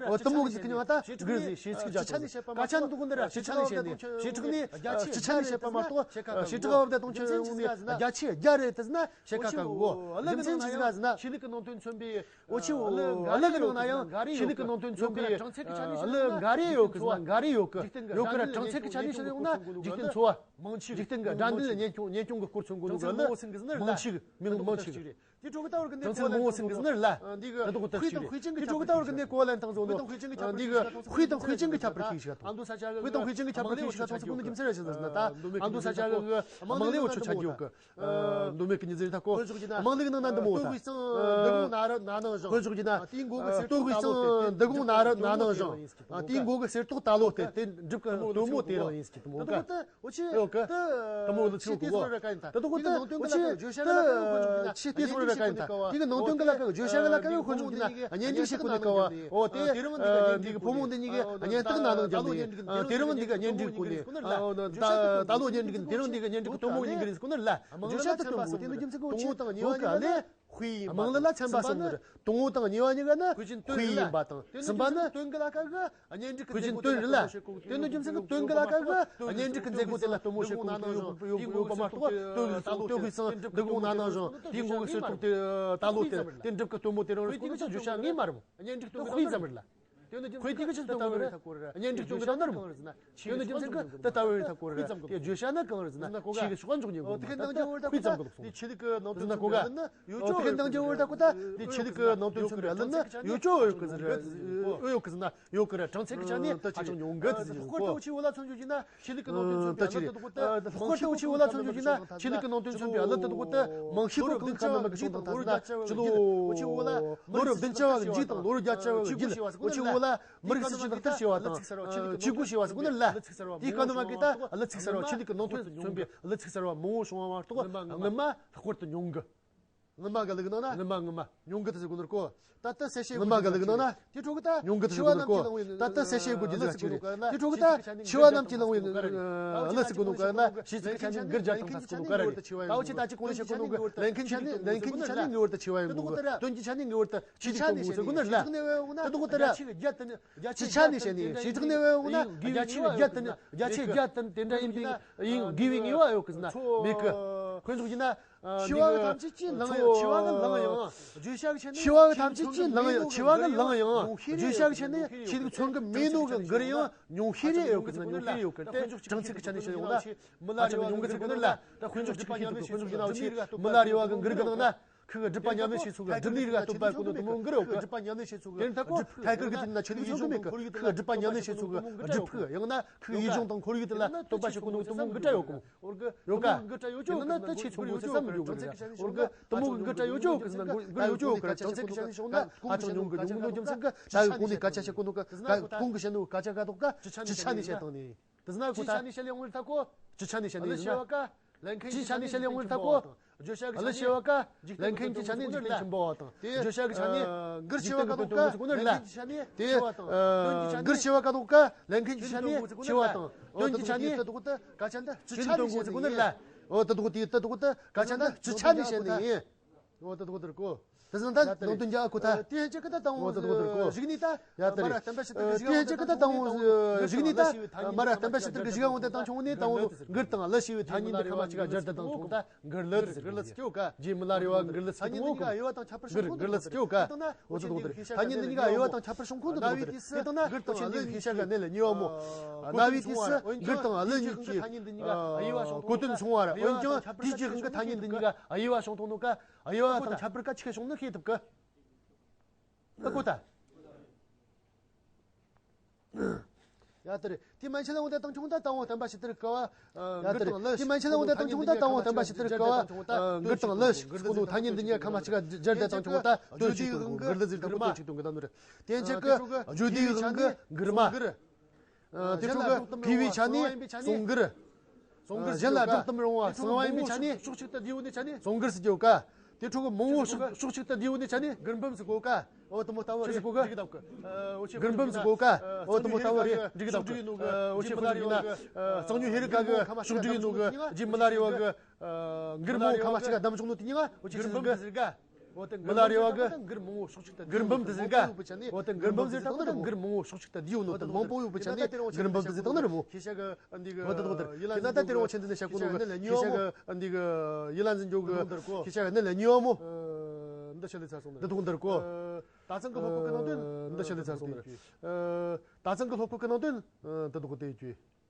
འོ་དེ་མོ་གི་ཟིག་གི་ནང་ད་གུར་ཟེར་ཤེས་ཚིག་བརྒྱབ་ཀྱང་། སྐད་ཆ་འདུག་གོ་འདི་ར་སྤྱི་ཆ་ནས་བཤད་ནས། སྤྱི་ཁྲག་ནས་སྤྱི་ཆ་ནས་བཤད་པ་མ་གཏོགས་སྤྱི་ཁྲག་བབ་དེ་དང་ཆོས་ཡོང་ནས་བརྒྱ་ཆའི་བརྒྱ་རེད་དེ་ཟེར་ན་ཕྱེད་ཀ་ཁ་གི་གོ། རྒྱུ་མཚན་ཅི་ཟེར་ན་ཟེར་ན། ཆོས་ལུགས་ཀྱི་ནང་དོན་མཚོན་པའི། འོ་ཆེ་བོ་ཨ་ལི་གི་ནང་ན་ཡང་ཆོས་ལུགས་ཀྱི་ནང་དོན་མཚོན་པའི་ཨ་ལི་འགའ་རེ་ཡོད་གི་ཟེར་ན་འགའ་རེ་ཡོད་གི། ཡོད་གི་ར་གྲངས་ཚད་ཀྱི་ཆ་ནས་བཤད་ཡོང་ན་འཇིག་རྟེན་འཚོ་བ། འཇིག་རྟེན་གྱི་སྒྲ་འདི་ལ་ཉན་སྐྱོང་ཉན་སྐྱོང་གི་སྐོར་མཚོན་གོ་ནོ་གི་ཨ་ལི། མང་ཆེ་གི་མིང་མང་ཆེ་གི། དེ་ཁྲོད་ཀྱི་ད་བར་གི་གྲངས་ཚད་མང་བོ་ཟིན་གི་ཟིན་ནི་རེད་ལ། འདི་གི་དཔེ་དང་དཔེ་ཅན་གྱི་ཁྱད་པར་ཤེས་ཀྱི་ཆ་ཚང་ཟོ་ནོ། འདི་གི་དཔེ་དང་དཔེ་ཅན་གྱི་ཁྱད་པར་ཤེས་ཀྱི་ཆ་ཚང་ཟོ་ནོ། འདི་གི་དཔེ་དང་དཔེ་ཅན་གྱི་ཁྱད་པར་ཤེས་ཀྱི་ཆ་ཚང་ཟོ་ནོ། རྒྱུ་མཚན་རེད་ཟེར་ན་ད་ཨ་མདོ་ས་ཆ་གི་དམངས་ལས་འོ་ཆོ་ཆ་རྒྱུ་གི། མདོ་སྨད་ཀྱི་ཉི་ཟེར་ད་གོ། དམངས་ལས་ནང་ན་འདི་མོ་ད། སྟོད་དབུས་གཙང་འདི་གོང་ན་ར་ན་ནང་བཞིན། དེའི་འགོ་གི་སྟོད་དབུས་གཙང་འདི་གོང་ན་ར་ན་ནང་བཞིན། དེའི་འགོ་གི་གསེར་ཏོག་ད་ལོ་དེ་དེ་འགྲིབ་གི་དོན་མོ་དེ་རང་ཡིན་ཟེར་གི་དེ་མོ་ག། འོ་ཆི་ཡོད་གི། དེ་མོ་ལ་ཆི་གོ་གོ། ད་དུ་གོ་ད་འོ་ཆི་ད་ཆི་དེ་སོང་ར་ག་ཡིན་ད། དེ་གི་ནང་དོན་གི་ལ་ག་བརྗོད་བྱ་གི་ལ་ག་ཡོད་ཁོ་ཆུང་གི་ན་གཉེན་སྒྲིག་བྱེད་གོ་ནི་ག་བ། འོ་དེ་འདི་གི་བུ་མོ་འདི་གཉིས་གི་གཉེན་རྟགས་ན་ནང་རྒྱབ་ནི། དེ་རིང་འདི་གི་གཉེན་སྒྲིག་གོ་ནི། ད་ལོ་གཉེན་སྒྲིག་དེ་རིང་འདི་གི་གཉེན་སྒྲིག་གི་དོན་མོ་ཡིན་གི་རེད་ཟེར་གོ་ནི་ལ། བརྗོད་བྱ་དེ་དོན་མོ་དེ་འདི་རྒྱུ་མཚན་གི་འོ་ཆི་གོ་ག་ལས། དཔེ་ཡིན་པ་དང་། དམངས་གླུ་ལ་ཚན་པ་གསུམ་ནི་རེད། དང་པོ་དང་གཉིས་པ་གཉིས་ཀ་ནི་དཔེ་ཡིན་པ་དང་། གསུམ་པ་ནི་དོན་གྱི་ལ་ཁ་གི་གཉེན་སྒྲིག་གི་མཛད་སྒོ་དེ་ལ་སྟོན་མོ་བྱེད་དགོས། དེ་ནི་རྒྱུ་མཚན་གྱི་དོན་གྱི་ལ་ཁ་གི་གཉེན་སྒྲིག་གི་མཛད་སྒོ་དེ་ལ་སྟོན་མོ་བྱེད་དགོས་ཀྱི་ཡོད་པ་མ་གཏོགས། དོན་གྱི་སྟོན་གྱི་སང་འདི་གོང་ན་ནང་བཞིན་དེའི་མགོ་གི་གསོལ་ཐོག་དེ་ད་ལོ་དེ་དེ་འགྲུབ་ཀྱི་སྟོན་མོ་དེ་རང་རེ་སྐོར་ནི་ཅང་བརྗོད་བྱ་ངེས་མ་རེད་མོ། དཔེ་ཙམ་རེད་ལ། དཔེ་དེ་གི་ཆེད་དུ་ད་བར་གཉེན་སྒྲིག་སྟོན་གི་ད་ནར་མོ། དེ་ནི་རྒྱུ་མཚན་གི་དེ་ལྟ་བུ་རེད་ད་གོ་རེད། དེ་བརྗོད་བྱ་ནི་གང་རེད་ཟེར་ན་ཆོས་ཀྱི་ཕྱོགས་འཇོག་ཉེན་གོ་དེ་གི་ནང་གི་དཔེ་ཙམ་གི་ལོག་སོང་། ཆོས་ལུགས་ཀྱི་ནང་དོན་ཟེར་ན་གོ་ག་ཡོད་ཅོག་ཡོད་གི་ཟེར་ན། ཆོས་ལུགས་ཀྱི་ནང་དོན་མཚོན་པའི་གླུ་ནི་ཡོད་ཅོག་ཡོད་གི་ཟེར་ཡོད་གི་ཟེར་ན་ཡོད་གི་རེད། གྲངས་ཚད་ཀྱི་ཆ་ནས་ཧ་ཅང་ཉུང་གི་ཟེར་ཡོད་གོ། ཆོས་ལུགས་ཀྱི་ནང་དོན་མཚོན་པའི་གླུ་ནི་ད་ཅི་རེད། ལྷག་པར་དུ་ཆོས་ལུགས་ཀྱི་ནང་དོན་མཚོན་པའི་གླུ་དེ་དག་ད་ལོ་རབས་བདུན་ཅུ་བ་གི་མཇུག་དང་ལོ་རབས་བརྒྱད་ཅུ་བ་གི་རྗེས་ལ་ཆོས་ལུགས་ལོ་རབས་བདུན་ཅུ་བ་གི་མཇུག་དང་ལོ་རབས་བརྒྱད་ཅུ་བ་གི་རྗེས་ལ་ཆོས་ལུགས་ལ་མི་རིགས་སྲིད་ཇུས་ལག་བསྟར་བྱས་པ་དང་། ཆོས་སྒོ་བྱས་པ་ཟེར་གོ་ནི་ལ། དེའི་སྐབས་ནས་མ་གི་ད་གླུ་ཚིག་གསར་བ་ཆོས་ལུགས་ཀྱི་ནང་དོན་མཚོན་པའི་གླུ་ཚིག་གསར་བ་མང་བོ་བྱུང་བ་མ་གཏོགས། སྔོན་མ་ལྷག་པར་དུ་ཉུང་གི། སྔོན་མ་གི་གླུ་གི་ནང་ན། སྔོན་མ་སྔོན་མ་ཉུང་གི་དེ་ཟེར་གོ་ནོ་གོ། ད་ལྟ་གསལ་བཤད་སྔོན་མ་གི་གླུ་གི་ནང་ན། དེ་ཕྲུ་གུ་ད་ཉུང་གི་དེ་ཟེར་གོ་ནོ་གོ། ད་ལྟ་གསལ་བཤད་དགོས་རྒྱུ་ཟེར་གཅིག་རེད། དེ་ཕྲུ་གུ་ད་འཆི་བ་རྣམས་ཀྱི་གླེང་བའི་གླུ་ཚིག་གོ་ནོ་ག་ན་ཞེས་ཚིག་གི་ཆ་ནས་འགུར་རྒྱག་ཐང་ས་ཟེར་གོ་ནོ་ག་རེད། ད་འུ་ཆི་ད་ཅི་གོང་ནས་བཤད་གོ་ནོ་གི་ལེན་མཁན་ཆ་ནས་ལེན་མཁན་གྱི་ཆ་ནས་ངེས་པར་དུ་འཆི་བ་ཡིན་དགོས། དོན་གྱི་ཆ་ནས་ངེས་པར་དུ་ཆོས་ལུགས་ཀྱི་ནང་དོན་ཟེར་གོ་ནོ་ལ། དེ་ཕྲུ་གུ་ད་ར། ཆི་གི་རྒྱ་དེ་ནི། སྤྱི་ཆ་ནས་བཤད་ནས་ཞེ་དྲག་ནས་བས་འོང་ན་རྒྱ་ཆེ་བའི་རྒྱ་དེ་ནི་རྒྱ་ཆེ་རྒྱ་དེ་ནི་དེ་འདྲ་ཡིན་པའི་ཡིན་དགོས་པའི་ངེས་པ་ཡོད་གི་ཟེར་ན་མེད་གི། དཔེ་འཇོག་བྱས་ན། འཆི་བ་གི་ཐམས་ཅད་ཀྱིས་ལང་ཡང་འཆི་བ་གི་ལང་ཡང་། བརྗོད་བྱ་གི་ཆ་ནས། འཆི་བ་གི་ཐམས་ཅད་ཀྱིས་ལང་ཡང་འཆི་བ་གི་ལང་ཡང་། བརྗོད་བྱ་གི་ཆ་ནས་ཆོས་ལུགས་མཚོན་གི་མེད་ནོ་གི་འགུར་ཡང་ཉུང་ཤས་རེ་ཡོད་གི་ཟེར་ན་ཉུང་ཤས་རེ་ཡོད་གི། དེ་གྲངས་ཚད་ཀྱི་ཆ་ནས་བཤད་ཡོང་ན། མི་ལ་རེ་བ་ཉུང་གི་ཟེར་གོ་ནི་ལ། ད་དཔེ་འཇོག་གཅིག་གི་ཆེད་དུ་དཔེ་འཇོག་བྱས་ན་འུ་ཆི་མི་ལ་རེ་བ་གི་འགུར་གི་ནང་ན། ཁོས་སྒྲུབ་པ་ཉམས་ལེན་བྱེད་ཚུལ་གི་སྒྲུབ་ནུས་རིགས་ལ་སྟོན་པ་གོ་ནོ་དེ་མོ་འགུར་ཡོད་གི། སྒྲུབ་པ་ཉམས་ལེན་བྱེད་ཚུལ་གི། དེ་ནི་ད་གོ་ཐད་ཀར་གི་དེ་ན་ཆོས་ལུགས་ཚོགས་གི་མེད་གི། ཁོས་སྒྲུབ་པ་ཉམས་ལེན་བྱེད་ཚུལ་གི་སྒྲུབ་ཕུག་ཡང་ན་ཁོས་ཡིད་གཞུང་དང་ཁོར་ཡུག་དེ་ལ་སྟོན་པ་བྱེད་གོ་ནོ་དེ་མོ་འགུར་འདྲ་ཡོད་གི་མོ། ཡོད་ག། དེ་ནི་ད་ཆོས་ཚོགས་གི་ཟེར་ས་མི་འགྲོ་གི་ར། འོར་གི་དེ་མོ་གི་འགུར་འདྲ་ཡོད་ཅོག་གི་ཟེར་ན་འགུར་ཡོད་ཅོག་གི་ར། གྲངས་ཚད་ཀྱི་ཆ་ནས་བཤད་ན་ཧ་ཅང་ཉུང་གི། ཉུང་གི་ནོ་རྒྱུ་མཚན་གི་ད་གི་གོང་ནས་སྐད་ཆ་བཤད་གོ་ནོ་གི་གོང་གི་བཤད་ནོ་སྐད་ཆ་ག་དོག་ག་སྤྱི་ཆ་ནས་བཤད་བཏང་ནས། དེ་ཟེར་ན་སྤྱི་ཆ་ནས་བཤད་ལེ་འོང་ད་གོ། སྤྱི་ཆ་ནས་བཤད་ནས་ཟེར་ན། སྤྱི་ཆ་ནས་བཤད་ལེ་འོང་ད་གོ། བརྗོད་བྱ་གི་ཆ་ནས། ལེན་མཁན་གྱི་ཆ་ནས་འཇིག་རྟེན་ཆེན་པོ་བ་དང་། དེ། བརྗོད་བྱ་གི་ཆ་ནས། འགུར་ཆེ་བ་ག་དོག་ག། ལེན་མཁན་གྱི་ཆ་ནས་ཆེ་བ་དང་། དེ། འགུར་ཆེ་བ་ག་དོག་ག། ལེན་མཁན་གྱི་ཆ་ནས་ཆེ་བ་དང་། དོན་གྱི་ཆ་ནས། ད་དོག་ད་སྐད་ཆ་འདི་སྤྱི་ཆ་ནས་བཤད་ནས་ཡིན། འོ་ད་དོག་དེ་ད་དོག་ད་སྐད་ཆ་འདི་སྤྱི་ཆ་ནས་བཤད་ནས་ཡིན། འོ་ད་དོག་དེར་གོ། དེ་ཟེར་ན་ད་ནང་དོན་རྒྱག་གོ་ད། དེ་ཡན་ཆད་ཀི་ད་དང་པོ་འོ་ད་དོག་དེར་གོ། གཞུག་ནས་ད། ཡ་ད་རེད། མ་ར་བསྟན་པ་ཞི་བདེ་གི་གཞུག་དེ་ཡན་ཆད་ཀི་ད་དང་པོ་གཞུག་ནས་ད། མ་ར་བསྟན་པ་ཞི་བདེ་གི་གཞུག་འོང་དེ་དང་ཆུང་ནས་དང་པོ་འགུར་དང་གླུ་ཞེས་པའི་ཐ་སྙད་འདི་ཁ་མ་ཅིག་ག་སྦྱར་ཏེ་དང་ཆུང་ད་འགུར་གླུ་དེ་ཟེར། འགུར་གླུ་ཟེར་གྱི་ཡོད་ཀ། རྗེ་མི་ལ་རས་པ་འགུར་གླུ་ཟེར་གྱི་ཡོད་ཀ། འོ་ད་དོག་དེར་གོ། འགུར་གླུ་ཟེར་གྱི་ཡོད་ཀ། འོ་ད་དོག་དེར་ཐ་སྙད་འདི་གཉིས་ཀ་དབྱེ་བ་དང་ཁྱད་པར་བྱུང་ཁུངས་དེ་དོག་དེར། དེ་དང་ན་འགུར་དང་གླུ་གཉིས་ཀ་ནི་ལ་ཉེ་བ་མོ། ན་བའི་དུས་སུ་འགུར་དང་གླུ་གཉིས་ཀྱི་གོ་དོན་མཚུངས་པ་རེད། འོན་ཀྱང་དེའི་རྗེས་ཀྱི་ཐ་སྙད་འདི་གཉིས་ཀ་དབྱེ་བ་བྱུང་ཐོག་ནོ་ཀ། དབྱེ་བ་དང་ཁྱད་པར་ག་ཆི་ག་བྱུང་ནི་ཤེས་ཐུབ་ཀི། ད་གོ་ད། ཡ་དེ་རེད། དེ་མན་ཆད་ལ་འོང་དེ་དང་ཆུང་ད་དང་པོ་བསྟན་པ་ཞི་བདེ་གི་སྐབས། ཡ་དེ་རེད། དེ་མན་ཆད་ལ་འོང་དེ་དང་ཆུང་ད་དང་པོ་བསྟན་པ་ཞི་བདེ་གི་སྐབས། འགུར་དང་གླུ་ཞེས་གོ་ནོ་ཐ་སྙད་འདི་གཉིས་ཁ་མ་ཅིག་ག་སྦྱར་ཏེ་དང་ཆུང་ད་དོན་གཅིག་ཏུ་འགུར་གླུ་ཟེར་དང་པོ་དོན་གཅིག་ཏུ་འགུར་ད་ནོ་རེད། དེ་ཡན་ཆད་ཀི་བརྗོད་བདེ་གི་དབང་གིས་འགུར་མ། དེ་ཕྲུ་གུ་བསྡུས་པའི་ཆ་ནས་གསུང་མགུར། གཞན་ལ་སྒྲོག་ཏུ་མི་རུང་བ་གསང་བ་ཡིན་པའི་ཆ་ནས་ཕྱོགས་གཅིག་ཏུ་བསྡུས་པའི་ཆ་ནས་གསུང་མགུར་ཟེར་གྱི་ཡོད་ཀ། དེ་ཕྲུ་གུ་མང་བོ་ཕྱོགས་ཕྱོགས་གཅིག་ཏུ་བསྡུས་པའི་ཆ་ནས་མགུར་འབུམ་ཟེར་གོ་ཀ། འོ་དུ་མོ་ལྟ་བུ་རེད། ཟེར་གོ་ཀ། འགྲིག་གི་འདུག་གི། མགུར་འབུམ་ཟེར་གོ་ཀ། འོ་དུ་མོ་ལྟ་བུ་རེད། འགྲིག་གི་འདུག་གི། འོ་ཆེ་ཕུ་ལ་ཡིན་ན་གསང་ཉུལ་ཧེ་རི་ཀ་གི་ཕྱོགས་སྒྲིག་ཡིན་ནོ་གི་རྗེ་མི་ལ་རས་པ་གི། མགུར་མང་བོ་ཁ་མ་ཅིག་ག་བདམས་བྱུང་ནོ་དེ་ཉིད་ང་འོ་ཆེ་མགུར་འབུམ་ཟེར་ག། འོ་དེ་མི་ལ་རས་པ་གི་མགུར་མང་བོ་ཕྱོགས་གཅིག་ཏུ་མགུར་འབུམ་དེ་ཟེར་ག། འོ་དེ་མགུར་འབུམ་ཟེར་ད་འོ་དེ་མགུར་མང་བོ་ཕྱོགས་གཅིག་ཏུ་བསྡུས་ཡོད་ནོ་དེ་མང་པོ་ཡོད་པའི་ཆ་ནས་མགུར་འབུམ་དེ་ཟེར་ད་ནི་རེད་མོ། ཁྱེད་ཅག་གི་འདི་གི་འོ་དེ་དོ་དེ་ཡི་ལ་ཡིན་ན་ད་དེ་རིང་ཆེན་འདི་ནས་བཤད་གོ་ནོ་གི་ཁྱེད་ཅག་གི་འདི་གི་ཡི་ལ་འཛིན་རྒྱུ་གི་ཁྱེད་ཅག་གི་ནི་ལ་ཉེ་བ་མོ། འདི་ཆ་ལས་ཚར་སོང་ནི་འདི་དོ་འདིར་གོ། ད་ཚང་གི་སློབ་ཁོག་གི་ནང་དོན་འདི་ཆ་ལས་ཚར་སོང་ནི། ད་ཚང་གི་སློབ་ཁོག་གི་ནང་དོན་འདི་དོ་དེ་བརྗོད།